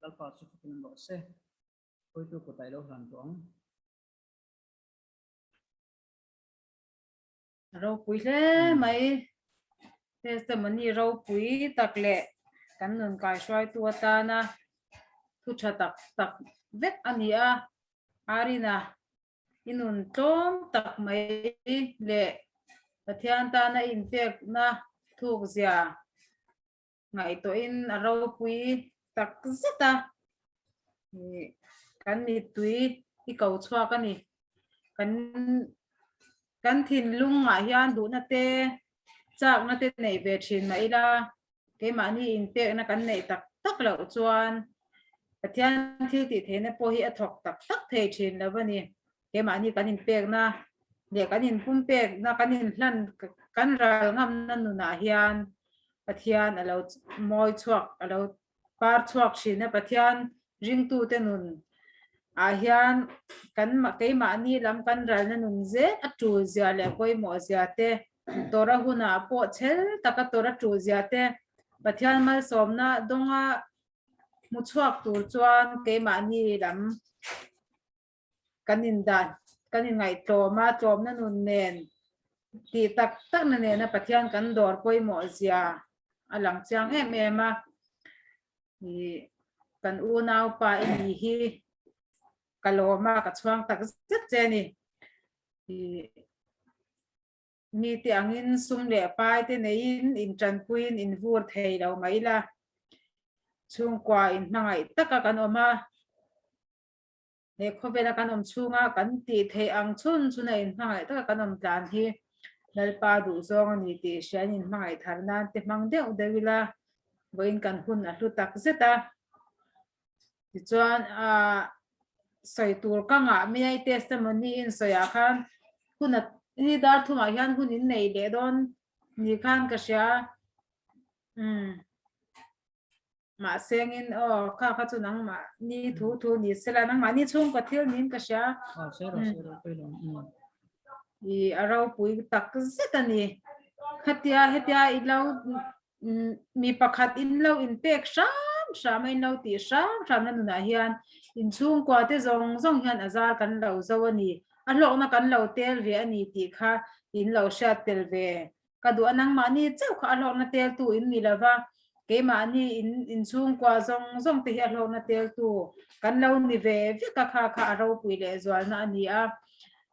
Lalpa chu fakin an rawh se. Hawitu kutah i lo hlan tawh ang. Ropui hle mai. Testimony ropui tak leh kan nun kaihruaitu atana thu tha tak tak vek a ni a. Arina i nun tlawm tak mai leh Pathian tana inpekna thukzia ngaihtuahin a ropui tak zet a, kan mittui i ko chhuak a ni. Kan kan thinlungah hian duhna te, chakna te neih ve thin mah ila, keimahni inpekna kan neih tak tak loh chuan Pathian thil tih theihna pawh hi a thawk tak tak thei thin lo a ni. Keimahni kan inpekna leh kan inpumpekna, kan inhlan, kan ral ngamna nunah hian Pathian a lo mawi chhuak, a lo par chhuak thin a. Pathian ringtute nun ah hian kan keimahni lam kan ralna nun zel a tul zia leh pawimawh zia te, tawrh a hunah pawh chhel taka tawrh a tul zia te, Pathian malsawmna dawnga. Hmuchhuak tur chuan keimahni lam kan indan kan inngaihtlawm a, tlawmna nun nen tih tak takna nena Pathian kan dawr pawimawh zia a lang chiang em em a. Ih kan unaupa i ni hi ka lawm a, ka chhuang tak zet che a ni. Ih mite angin sum leh pai te neiin intanpuiin invur thei lo mai la, chhungkua inhmangaih taka kan awm a. He khawvela kan awm chhunga kan tih theih ang chhun chhuna inhmangaih taka kan awm tlan hi Lalpa duhzawng a ni tih hriain inhmangaih thar nan te hmang deuh deuh ila vawiin kan hun a hlu tak zet a. Tichuan aah sawi tur ka ngah mai a i testimony in sawiah khan hun a hi dar thumah hian hun in nei leh dawn ni khan ka hria umm. Mahsengin aw kha kha chu nangmah ni thu thu ni sela nangmah ni chhungkaw thil niin ka hria. Aw sero sero pawilo. I a ropui tak zet a ni. Khatia hetia i lo mi pakhat in lo in pek hram hram a in lo tih hram hram na nunah hian in chhungkua te zawng zawng hian a zar kan lo zo a ni. A hlawkna kan lo tel ve a ni tih kha in lo hriat tel ve. Ka duh a nangmahni chauh kha a hlawkna teltu in ni lova, keimahni in inchhungkua zawng zawng te hi a hlawkna teltu kan lo ni ve vek a, kha kha a ropui leh zualna a ni a.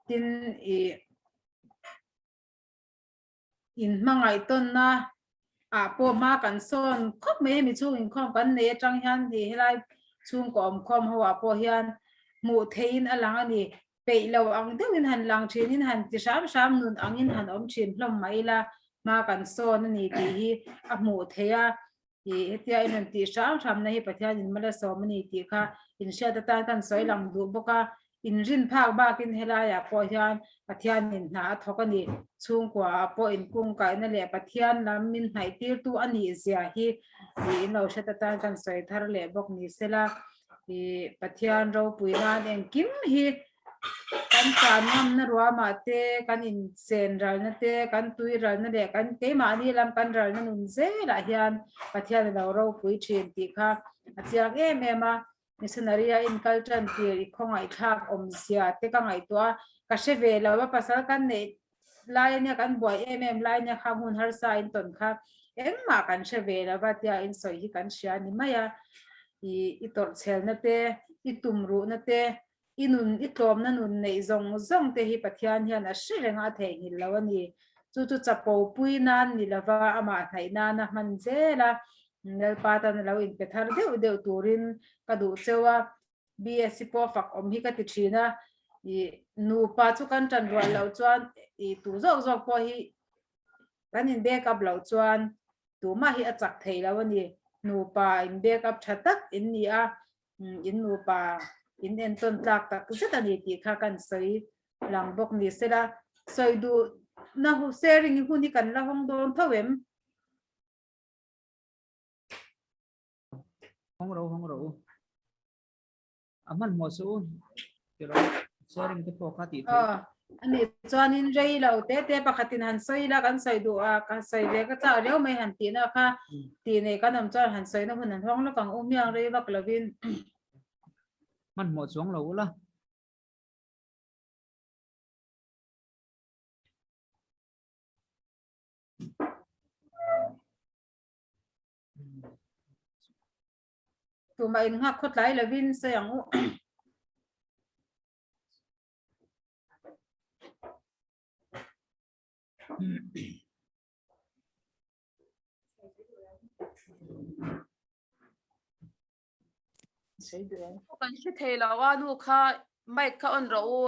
Tin, ih inhmangaih tawnna ah pawh hma kan sawn khawp mai hemi chhung inkhawm kan nei atang hian ih helai chhungkaw awmkhawm ho ah pawh hian hmuh theihin a lang a ni. Peih lo ang deuhin han lang thinin han ti hram hram nun angin han awm thin hlawm mai ila hma kan sawn a ni tih hi a hmuh theih a, ih hetia in rawn tih hram hramna hi Pathianin mal a sawm a ni tih kha inhriat atan kan sawi lang duh bawk a, inrin phak bakin helaiah pawh hian Pathianin hna a thawk a ni. Chhungkuaah pawh inkungkaihna leh Pathian lam min hnaih tirtu a nih zia hi ih in lo hriat atan kan sawi thar leh bawk ni sela. Ih Pathian ropui nan engkim hi kan tan ngamna ruamah te, kan inchen ralna te, kan tui ralna leh kan keimahni lam kan ralna nun zelah hian Pathian a lo ropui thin tih kha a chiang em em a. Missionary a inkal tan tir i khawngaihthlak awmzia te ka ngaihtuah a, ka hre ve lo a, pasal kan neih lai ania kan buai em em lai ania kha hmun harsa in tawn kha engmah kan hre ve lo va tia in sawi hi kan hria ni mai a, i i tawrhchhelna te, i tumruhna te, i nun i tlawmna nun neih zawng zawng te hi Pathian hian a hre reng a, a theihnghilh lo a ni. Chu chu chapo pui nan ni lova amah hnaih nana hman zel a, Lalpa tan a lo inpe thar deuh deuh turin ka duh cheu a, BSc pawh fak awm hi ka ti thin a, ih nupa chu kan tan rual loh chuan ih tu zawk zawk pawh hi kan in back up loh chuan tumah hi a chak thei lo a ni. Nupa in back up tha tak in ni a, in nupa in entawn tlak tak zet a ni tih kha kan sawi lang bawk ni sela. Sawi duh na sharing hun hi kan la hawng dawn tho em? Hawng ro hawng ro a hman hmawh su tiro sharing te pawh kha tih theih Aw, ani chuanin rei lo te te pakhatin han sawi ila kan sawi duh a ka sawi ve ka chak riau mai han tihna kha tih nei kan awm chuan han sawina hun an hawng lawk ang u hmiang rei vak lovin. Hman hmawh chuang lo ula. Tumah in nghak khawtlai lovin sawi ang u. Kan hre thei lo a nu kha mic kha on rawh u.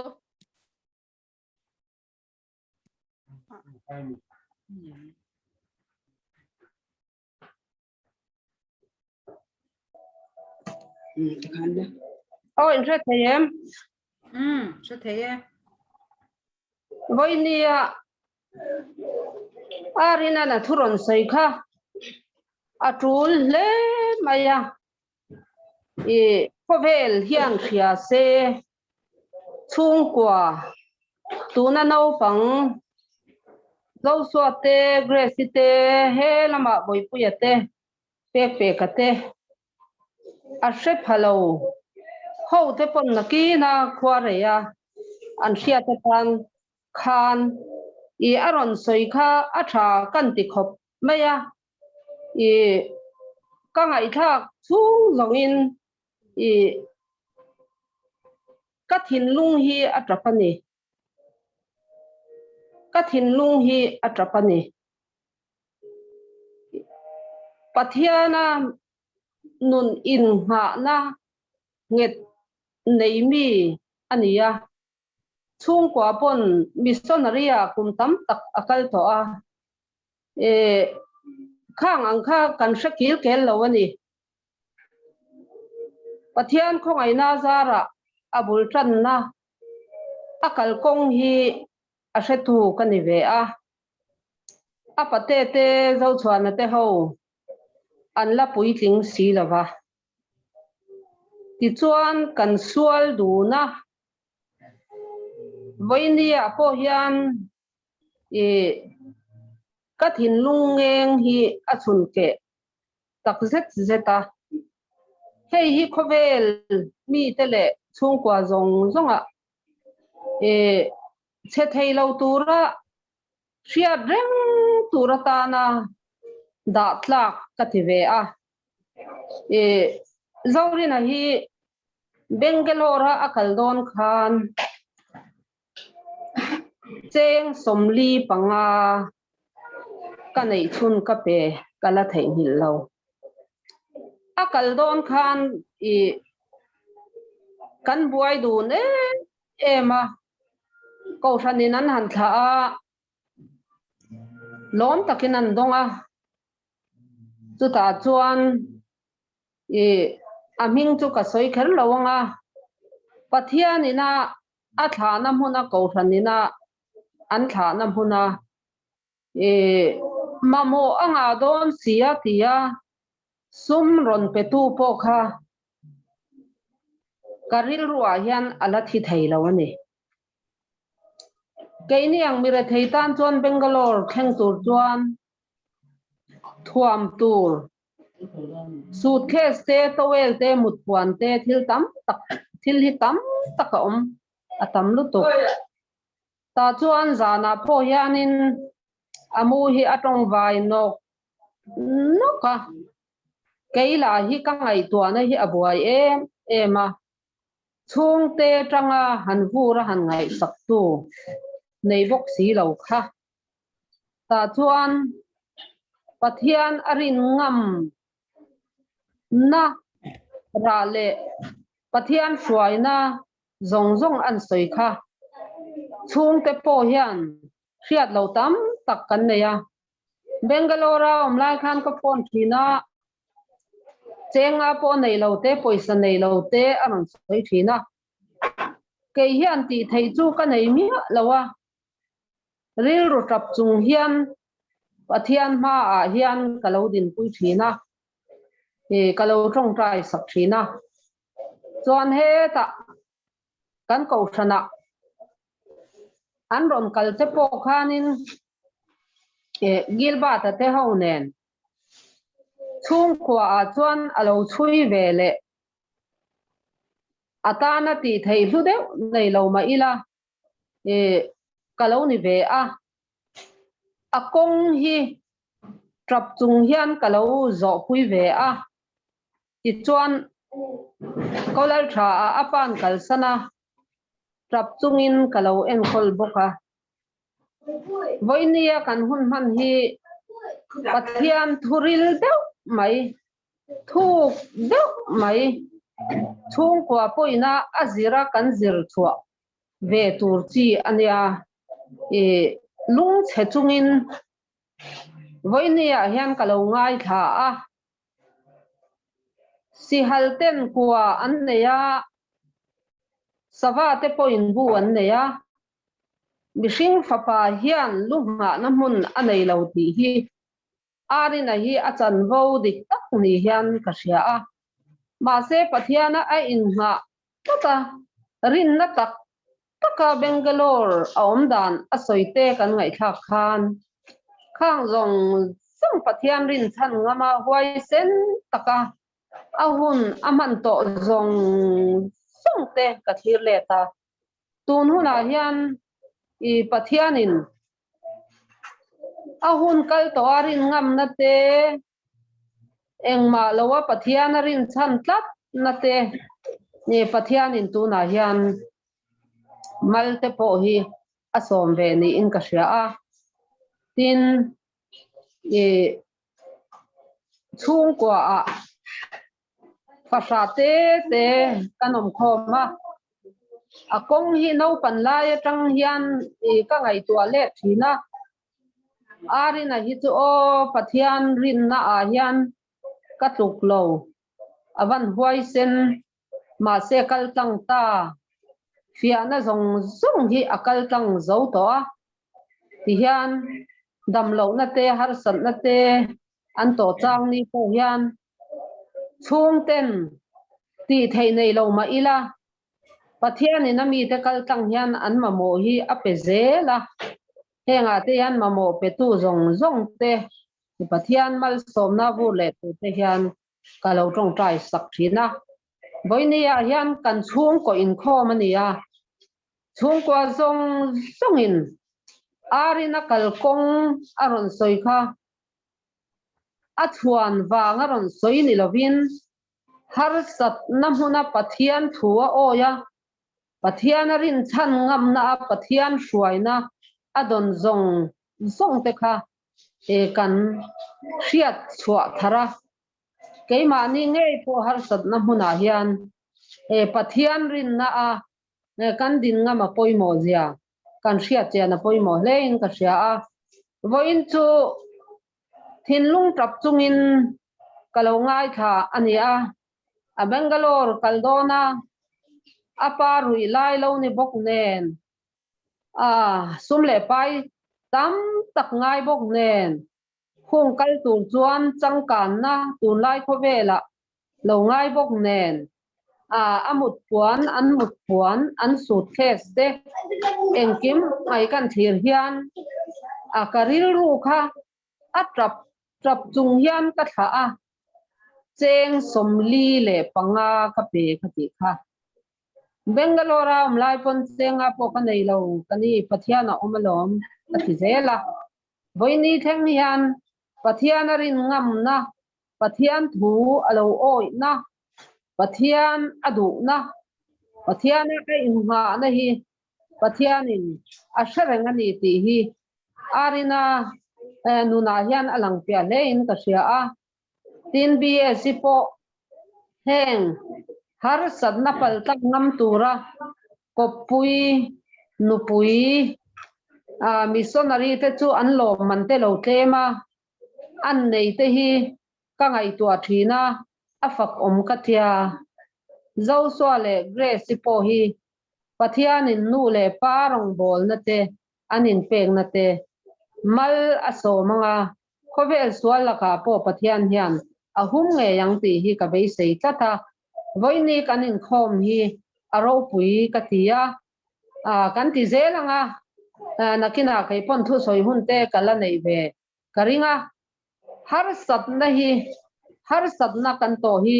Aw in hre thei em? Hre thei e. Vawinia Arina'n a thu rawn sawi kha a tul hle mai a. I khawvel hian hria se chhungkua tuna naupang Joshua te, Grace-i te, he lamah Bawipuia te, Pekpeka te A hre pha lo ho te pawn nakina khua rei a, an hriat atan khan i a rawn sawi kha a tha kan ti khawp mai a, i ka ngaihthlak chhung zawngin i ka thinlung hi a tap a ni. Ka thinlung hi a tap a ni. Pathiana nun inngahna nghet nei mi a ni a. Chhungkua pawn missionary-ah kum tam tak a kal tawh a. E, khang ang kha kan hre kil kel lo a ni. Pathian khawngaihna zarah a bul tanna a kalkawng hi a hretu ka ni ve a. A pate te Zochhuana te ho an la puitling si lo va. Tichuan kan sual dun a, vawinia pawh hian i ka thinlung ngeng hi a chhun keh tak zet zet a. Hei hi khawvel mite leh chhungkua zawng zawngah i chhe thei lo tura hriat reng tur atana dah tlak ka ti ve a. I Zorina hi Bangalore-a a kal dawn khan cheng 45 ka neih chhun ka pe ka la theihnghilh lo. A kal dawn khan i kan buai dun em em a, Kohhranin an han thlah a, lawm takin an dawng a, chutah chuan i a hming chu ka sawi kher lo ang a, Pathianina a thlahna hmuna Kohhranina an thlahna hmuna i mamawh a ngah dawn si a tia sum rawn petu pawh kha ka rilruah hian a la thi thei lo a ni. Keini ang mi rethei tan chuan Bangalore thleng tur chuan thuam tur suitcase te, towel te, mutpuan te thil tam tak thil hi tam tak a awm a tam lutuk. Tah chuan zanah pawh hianin a mu hi a tawngvai nawk nawk a, kei lah hi ka ngaihtuahna hi a buai em em a, chhungte tanga han vur a han ngaihsak tu nei bawk si lo kha. Tah chuan Pathian a rin ngam na rah leh Pathian hruaina zawng zawng an sawi kha. Chhungte pawh hian hriat lo tam tak kan nei a. Bangalore a awm lai khan ka phone thin a, chenga pawh nei lo te, pawisa nei lo te a rawn sawi thin a. Kei hian tih theih chu ka nei miah lo a, rilru tap chung hian Pathian hmaah hian ka lo dinpui thin a, ka lo tawngtai sak thin a. Chuan hetah kan kohhranah an rawn kal te pawh khanin Gilbert-a te ho nen chhungkuaah chuan a lo chhui ve leh a tana tih theih hlu deuh nei lo mah ila ka lo ni ve a, a kawng hi tap chung hian ka lo zawhpui ve a. Tichuan, Kolal tha ah a pa'n kalsan a, tap chungin ka lo enkawl bawk a. Vawinia kan hun hman hi Pathian thuril deuh mai, thuk deuh mai, chhungkua pawhina a zira kan zir chhuah ve tur chi a nia. I lungchhe chungin vawinia hian ka lo ngaithla a. Sihal ten kua an nei a, sava te pawhin bu an nei a. Mihring fapa hian lu nghahna hmun a nei lo tih hi Arina hi a chanvo dik tak ni hian ka hria a. Mahse Pathiana a innghah tlat a, rinna tak taka Bangalore a awm dan a sawi te kan ngaihthlak khan khang zawng zawng Pathian rinchhan ngama huaisen taka A hun a hman tawh zawng zawng te ka thlir let a. Tun hunah hian i Pathianin a hun kal tawh a rin ngamna te, engmah loa Pathian a rin chhan tlat na te nge Pathianin tunah hian mal te pawh hi a sawm ve niin ka hria a. Tin, i chhungkua ah Fahra te te kan awm khawm a, a kawng hi naupan lai atang hian ih ka ngaihtuah leh thin a, Arina hi chu aw Pathian rinna ah hian ka tluk lo, a van huaisen mahse kal tlang ta, fiahna zawng zawng hi a kal tlang zo tawh a, tihian damlohna te harsatna te an tawh chang ni pawh hian chhungten tih theih nei lo mah ila Pathianin a mite kal tlang hian an mamawh hi a pe zel a, hengah te hian mamawh petu zawng zawng te Pathian malsawmna vur leh turte hian ka lo tawngtai sak thin a. Vawinia hian kan chhungkaw inkhawm a ni a, chhungkua zawng zawngin Arina kalkawng a rawn sawi kha A chhuan vang a rawn sawi ni lovin harsatna hmuna Pathian thu a awi a, Pathian a rinchhan ngamna a Pathian hruaina a dawn zawng zawng te kha e kan hriat chhuah thar a. Keimahni ngei pawh harsatna hmunah hian e Pathian rinna a kan din ngam a pawimawh zia kan hriat chian a pawimawh hlein ka hria a. Vawiin chu thinlung tap chungin ka lo ngaithla a ni a, a Bangalore kal dawn a, a pa ruih lai lo ni bawk nen, a sum leh pai tam tak ngai bawk nen, hung kal tur chuan changkanna tunlai khawvelah lo ngai bawk nen, a mut puan, an mut puan, an suitcase te engkim mai kan thlir hian a ka rilru kha a tap tap chung hian ka thlah a, cheng 45 ka pe ka tih kha. Bangalore a awm lai pawn chenga pawh ka nei lo, ka ni Pathian a awm alawm ka ti zel a. Vawiini thleng hian Pathian a rin ngamna Pathian thu a lo awihna, Pathian a duhna, Pathiana ka inngahna hi Pathianin a hre reng a ni tih hi Arina nunah hian a lang piah hlein ka hria a. Tin, BSc pawh heng harsatna paltlang ngam tura kawppui, nupui, missionary te chu an lawmman te lo tlem a, An nei te hi ka ngaihtuah thin a, a fak awm ka tia. Joshua leh Grace-i pawh hi Pathianin nu leh pa rawngbawlna te an inpekna te mal a sawm anga khawvel sual lakah pawh Pathian hian a hum ngei ang tih hi ka beisei tlat a, vawiini kan inkhawm hi a ropui ka ti a, kan ti zel anga nakinah kei pawn thusawi hun te ka la neih ve ka ring a, harsatna hi harsatna kan tawh hi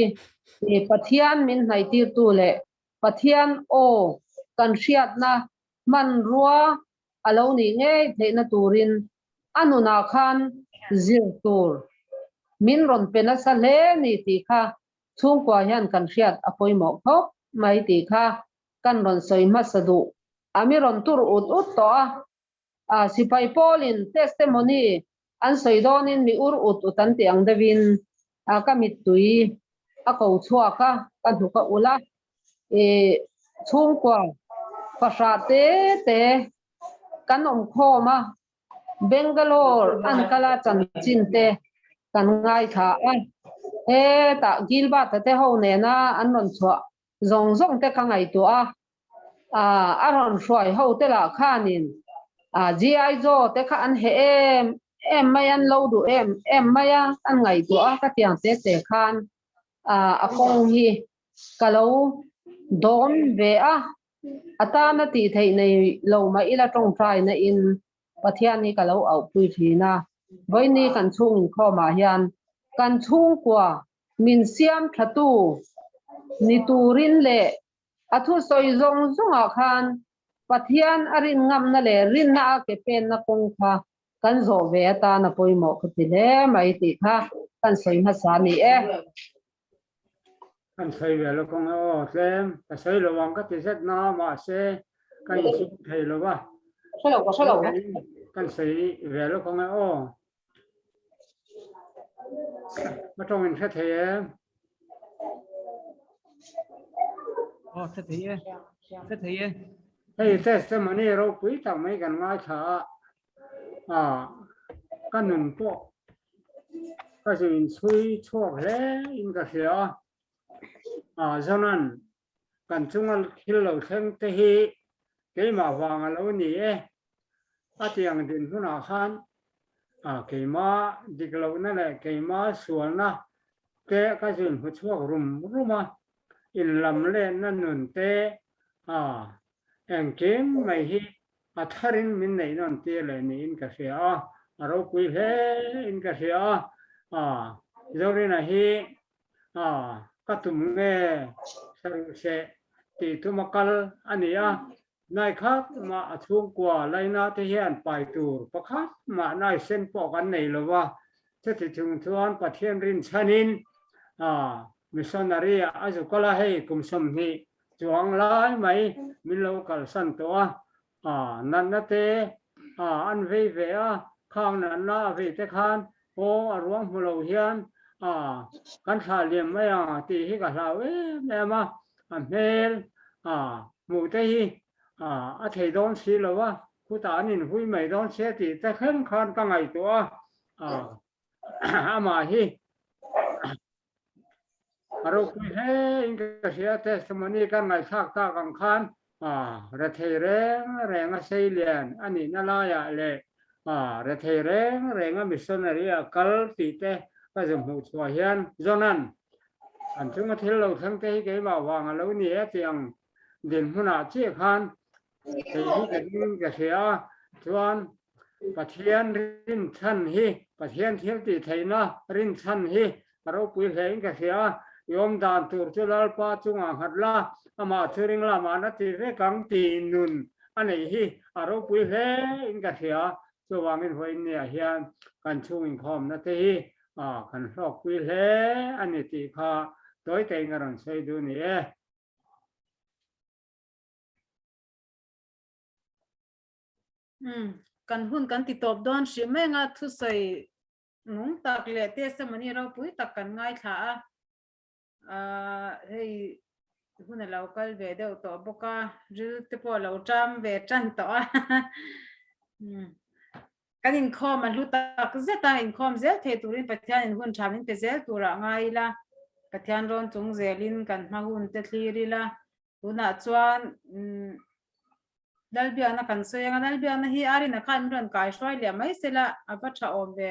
Pathian min hnaihtirtu leh Pathian aw kan hriatna hmanrua a lo nih ngei theihna turin a nunah khan zir tur min rawn pe nasa hle ni tih kha chhungkua hian kan hriat a pawimawh khawp mai tih kha kan rawn sawi hmasa duh a mi rawn tur ut ut tawh a. A sipai pawlin testimony an sawi dawnin mi ur ut ut an tih ang deuhin a ka mittui a ko chhuak a, ka hnuk a ulh a. I chhungkua fahrah te te kan awm khawm a, Bangalore an kal a chanchin te kan ngaithla a. Hetah Gilbert-a te ho nena an rawn chhuah zawng zawng te ka ngaihtuah a. A rawn hruai ho te lah khanin GI Joe te kha an heh em em mai a, an lo duh em em mai a, an ngaihtuah a, ka tiang te te khan a kawng hi ka lo dawn ve a, a tana tih theih nei lo mah ila tawngtai na in Pathian hi ka lo auhpui thin a, vawiini kan chhung inkhawmah hian kan chhungkua. min siam thatu ni turin leh a thusawi zawng zawngah khan Pathian a rin ngamna leh rinna a ke penna kawng kha kan zawh ve atan a pawimawh ka ti hle mai tih kha kan sawi hmasa a ni e. Kan sawi ve lo kawng e aw, tlem ka sawi lo ang ka ti zet na mahse ka insum thei lo va. Hre lo ka hre lo. Kan sawi ve lo kawng e aw. Ka tawng in hre thei em? Aw hre thei e. Hre thei e. Hei testimony ropui tak mai kan ngaithla a. A ka nun pawh ka zu inchhui chhuak hle in ka hria a. A Zonan kan chunga thil lo thleng te hi keimah vang a lo ni e. A tiang dinhmunah khan a keimah dik lohna leh keimah sualna te ka zun hmu chhuak rum rum a, inlam lenna nun te a engkim mai hi a tharin min neih nawn tir leh niin ka hria a, a ropui hle in ka hria a, a Zorina hi a ka tum nge saruh seh tih tum a kal a ni a, Nai khat mah a chhungkua laina te hian pai tur pakhat mah nai sen pawh kan nei lo va, chuti chung chuan Pathian rinchhanin missionary ah a zu kal a, hei kum 20 chuang lai mai min lo kalsan tawh a, natna te an vei ve a, khang natna a vei te khan aw a ruang hmu lo hian kan thlah liam mai ang tih hi ka hlau em em a, a hmel hmuh te hi a thei dawn si lo a, khutah an inhui mai dawn sia tih te thleng khan ka ngaihtuah a, amah hi a ropui hle in ka hria testimony kan ngaihthlak tak ang khan rethei reng reng a sei lian a nihna laiah leh rethei reng reng a missionary a kal tih te ka zu hmuh chhuah hian Jonan An chunga thil lo thleng te hi keimah vang a lo ni e tih ang dinhmunah chiah khan kei hi ka ding ka hria a, chuan Pathian rinchhan hi, Pathian thil tih theihna rinchhan hi ka ropui hle in ka hria a, i awm dan tur chu Lalpa chungah nghat la, amah chu ring lamah na ti vek ang tih nun a neih hi a ropui hle in ka hria, chuvangin vawiin niah hian kan chhung inkhawmna te hi A, kan hlawkpui hle a ni tih kha tawi teiin ka rawn sawi duh ni e. Umm, kan hun kan ti tawp dawn hrim mai anga thusawi nung tak leh testimony ropui tak kan ngaithla a. Ahh hei hun a lo kal ve deuh tawh bawk a, ril te pawh a lo ṭam ve ṭan tawh a. Umm kan inkhawm a hlu tak zet a, inkhawm zel thei turin Pathianin hun ṭha min pe zel turah ngai ila, Pathian rawn chung zelin kan hma hun te thlir ila, tunah chuan umm Lalbiakna kan sawi anga Lalbiakna hi Arina khan min rawn kai hruai leh mai sela a va ṭha awm ve.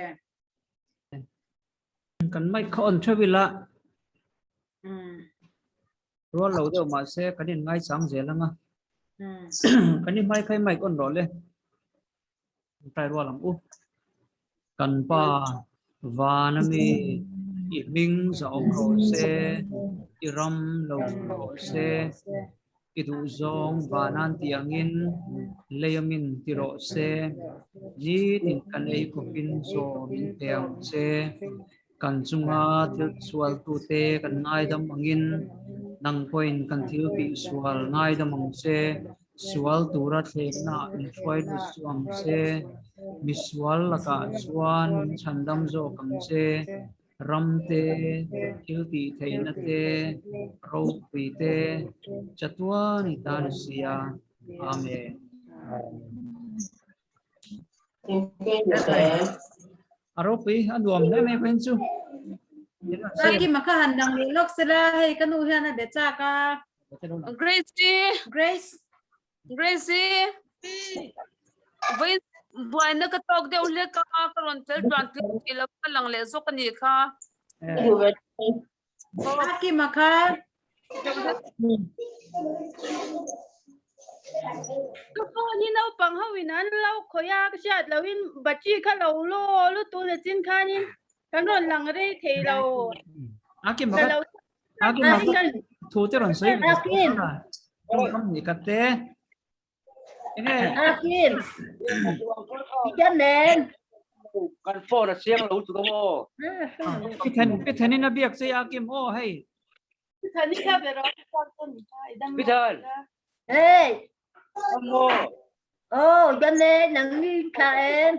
Kan mic kha on theuh ila. Rual lo deuh mahse kan in ngaichang zel anga. Kan i hmai khai mic on rawh le. Try rual ang u. Kan pa van ami i hming za awm rawh se i ram lo rawh se I duhzawng vanan tih angin lei amin ti rawh se, nitin kan ei khawpin chaw min pe ang che. Kan chunga thil sualtute kan ngaidam angin nang pawhin kan thil tihsual ngaidam ang che. Sual tura thlemnaah min hruai lut chu ang che. Misual lakah chuan min chhandam zawk ang che. Ram te, thil tih theihna te, ropui te, chatuan i tan a si a. Amen. A ropui a nuam hle mai vawiin chu. Kim a kha han dang leh lawk sela hei ka nu hian a be chak a. Grace-i. Grace. Grace-i. Vawiin buaina ka tawk deuh hlek a, ka rawn tel tluan tlem tih lo ka lang leh zawk a nih kha. A Kim a kha. Ka phone hi naupang ho in an lo khawih a, ka hriat loh in battery kha lo law lutuk na chin khanin kan rawn lang rei thei lo. Akim baka Akim baka thu te rawn sawi ve Akim. Tawngkam ni ka te. Enge Akim. Ikan nen. Kan phone a chiang lo chu ka maw. Pi then pi thenin a biak che Akim aw hei. Pi Than. Hey. Maw. Oh, ikan nen nang ni tha em.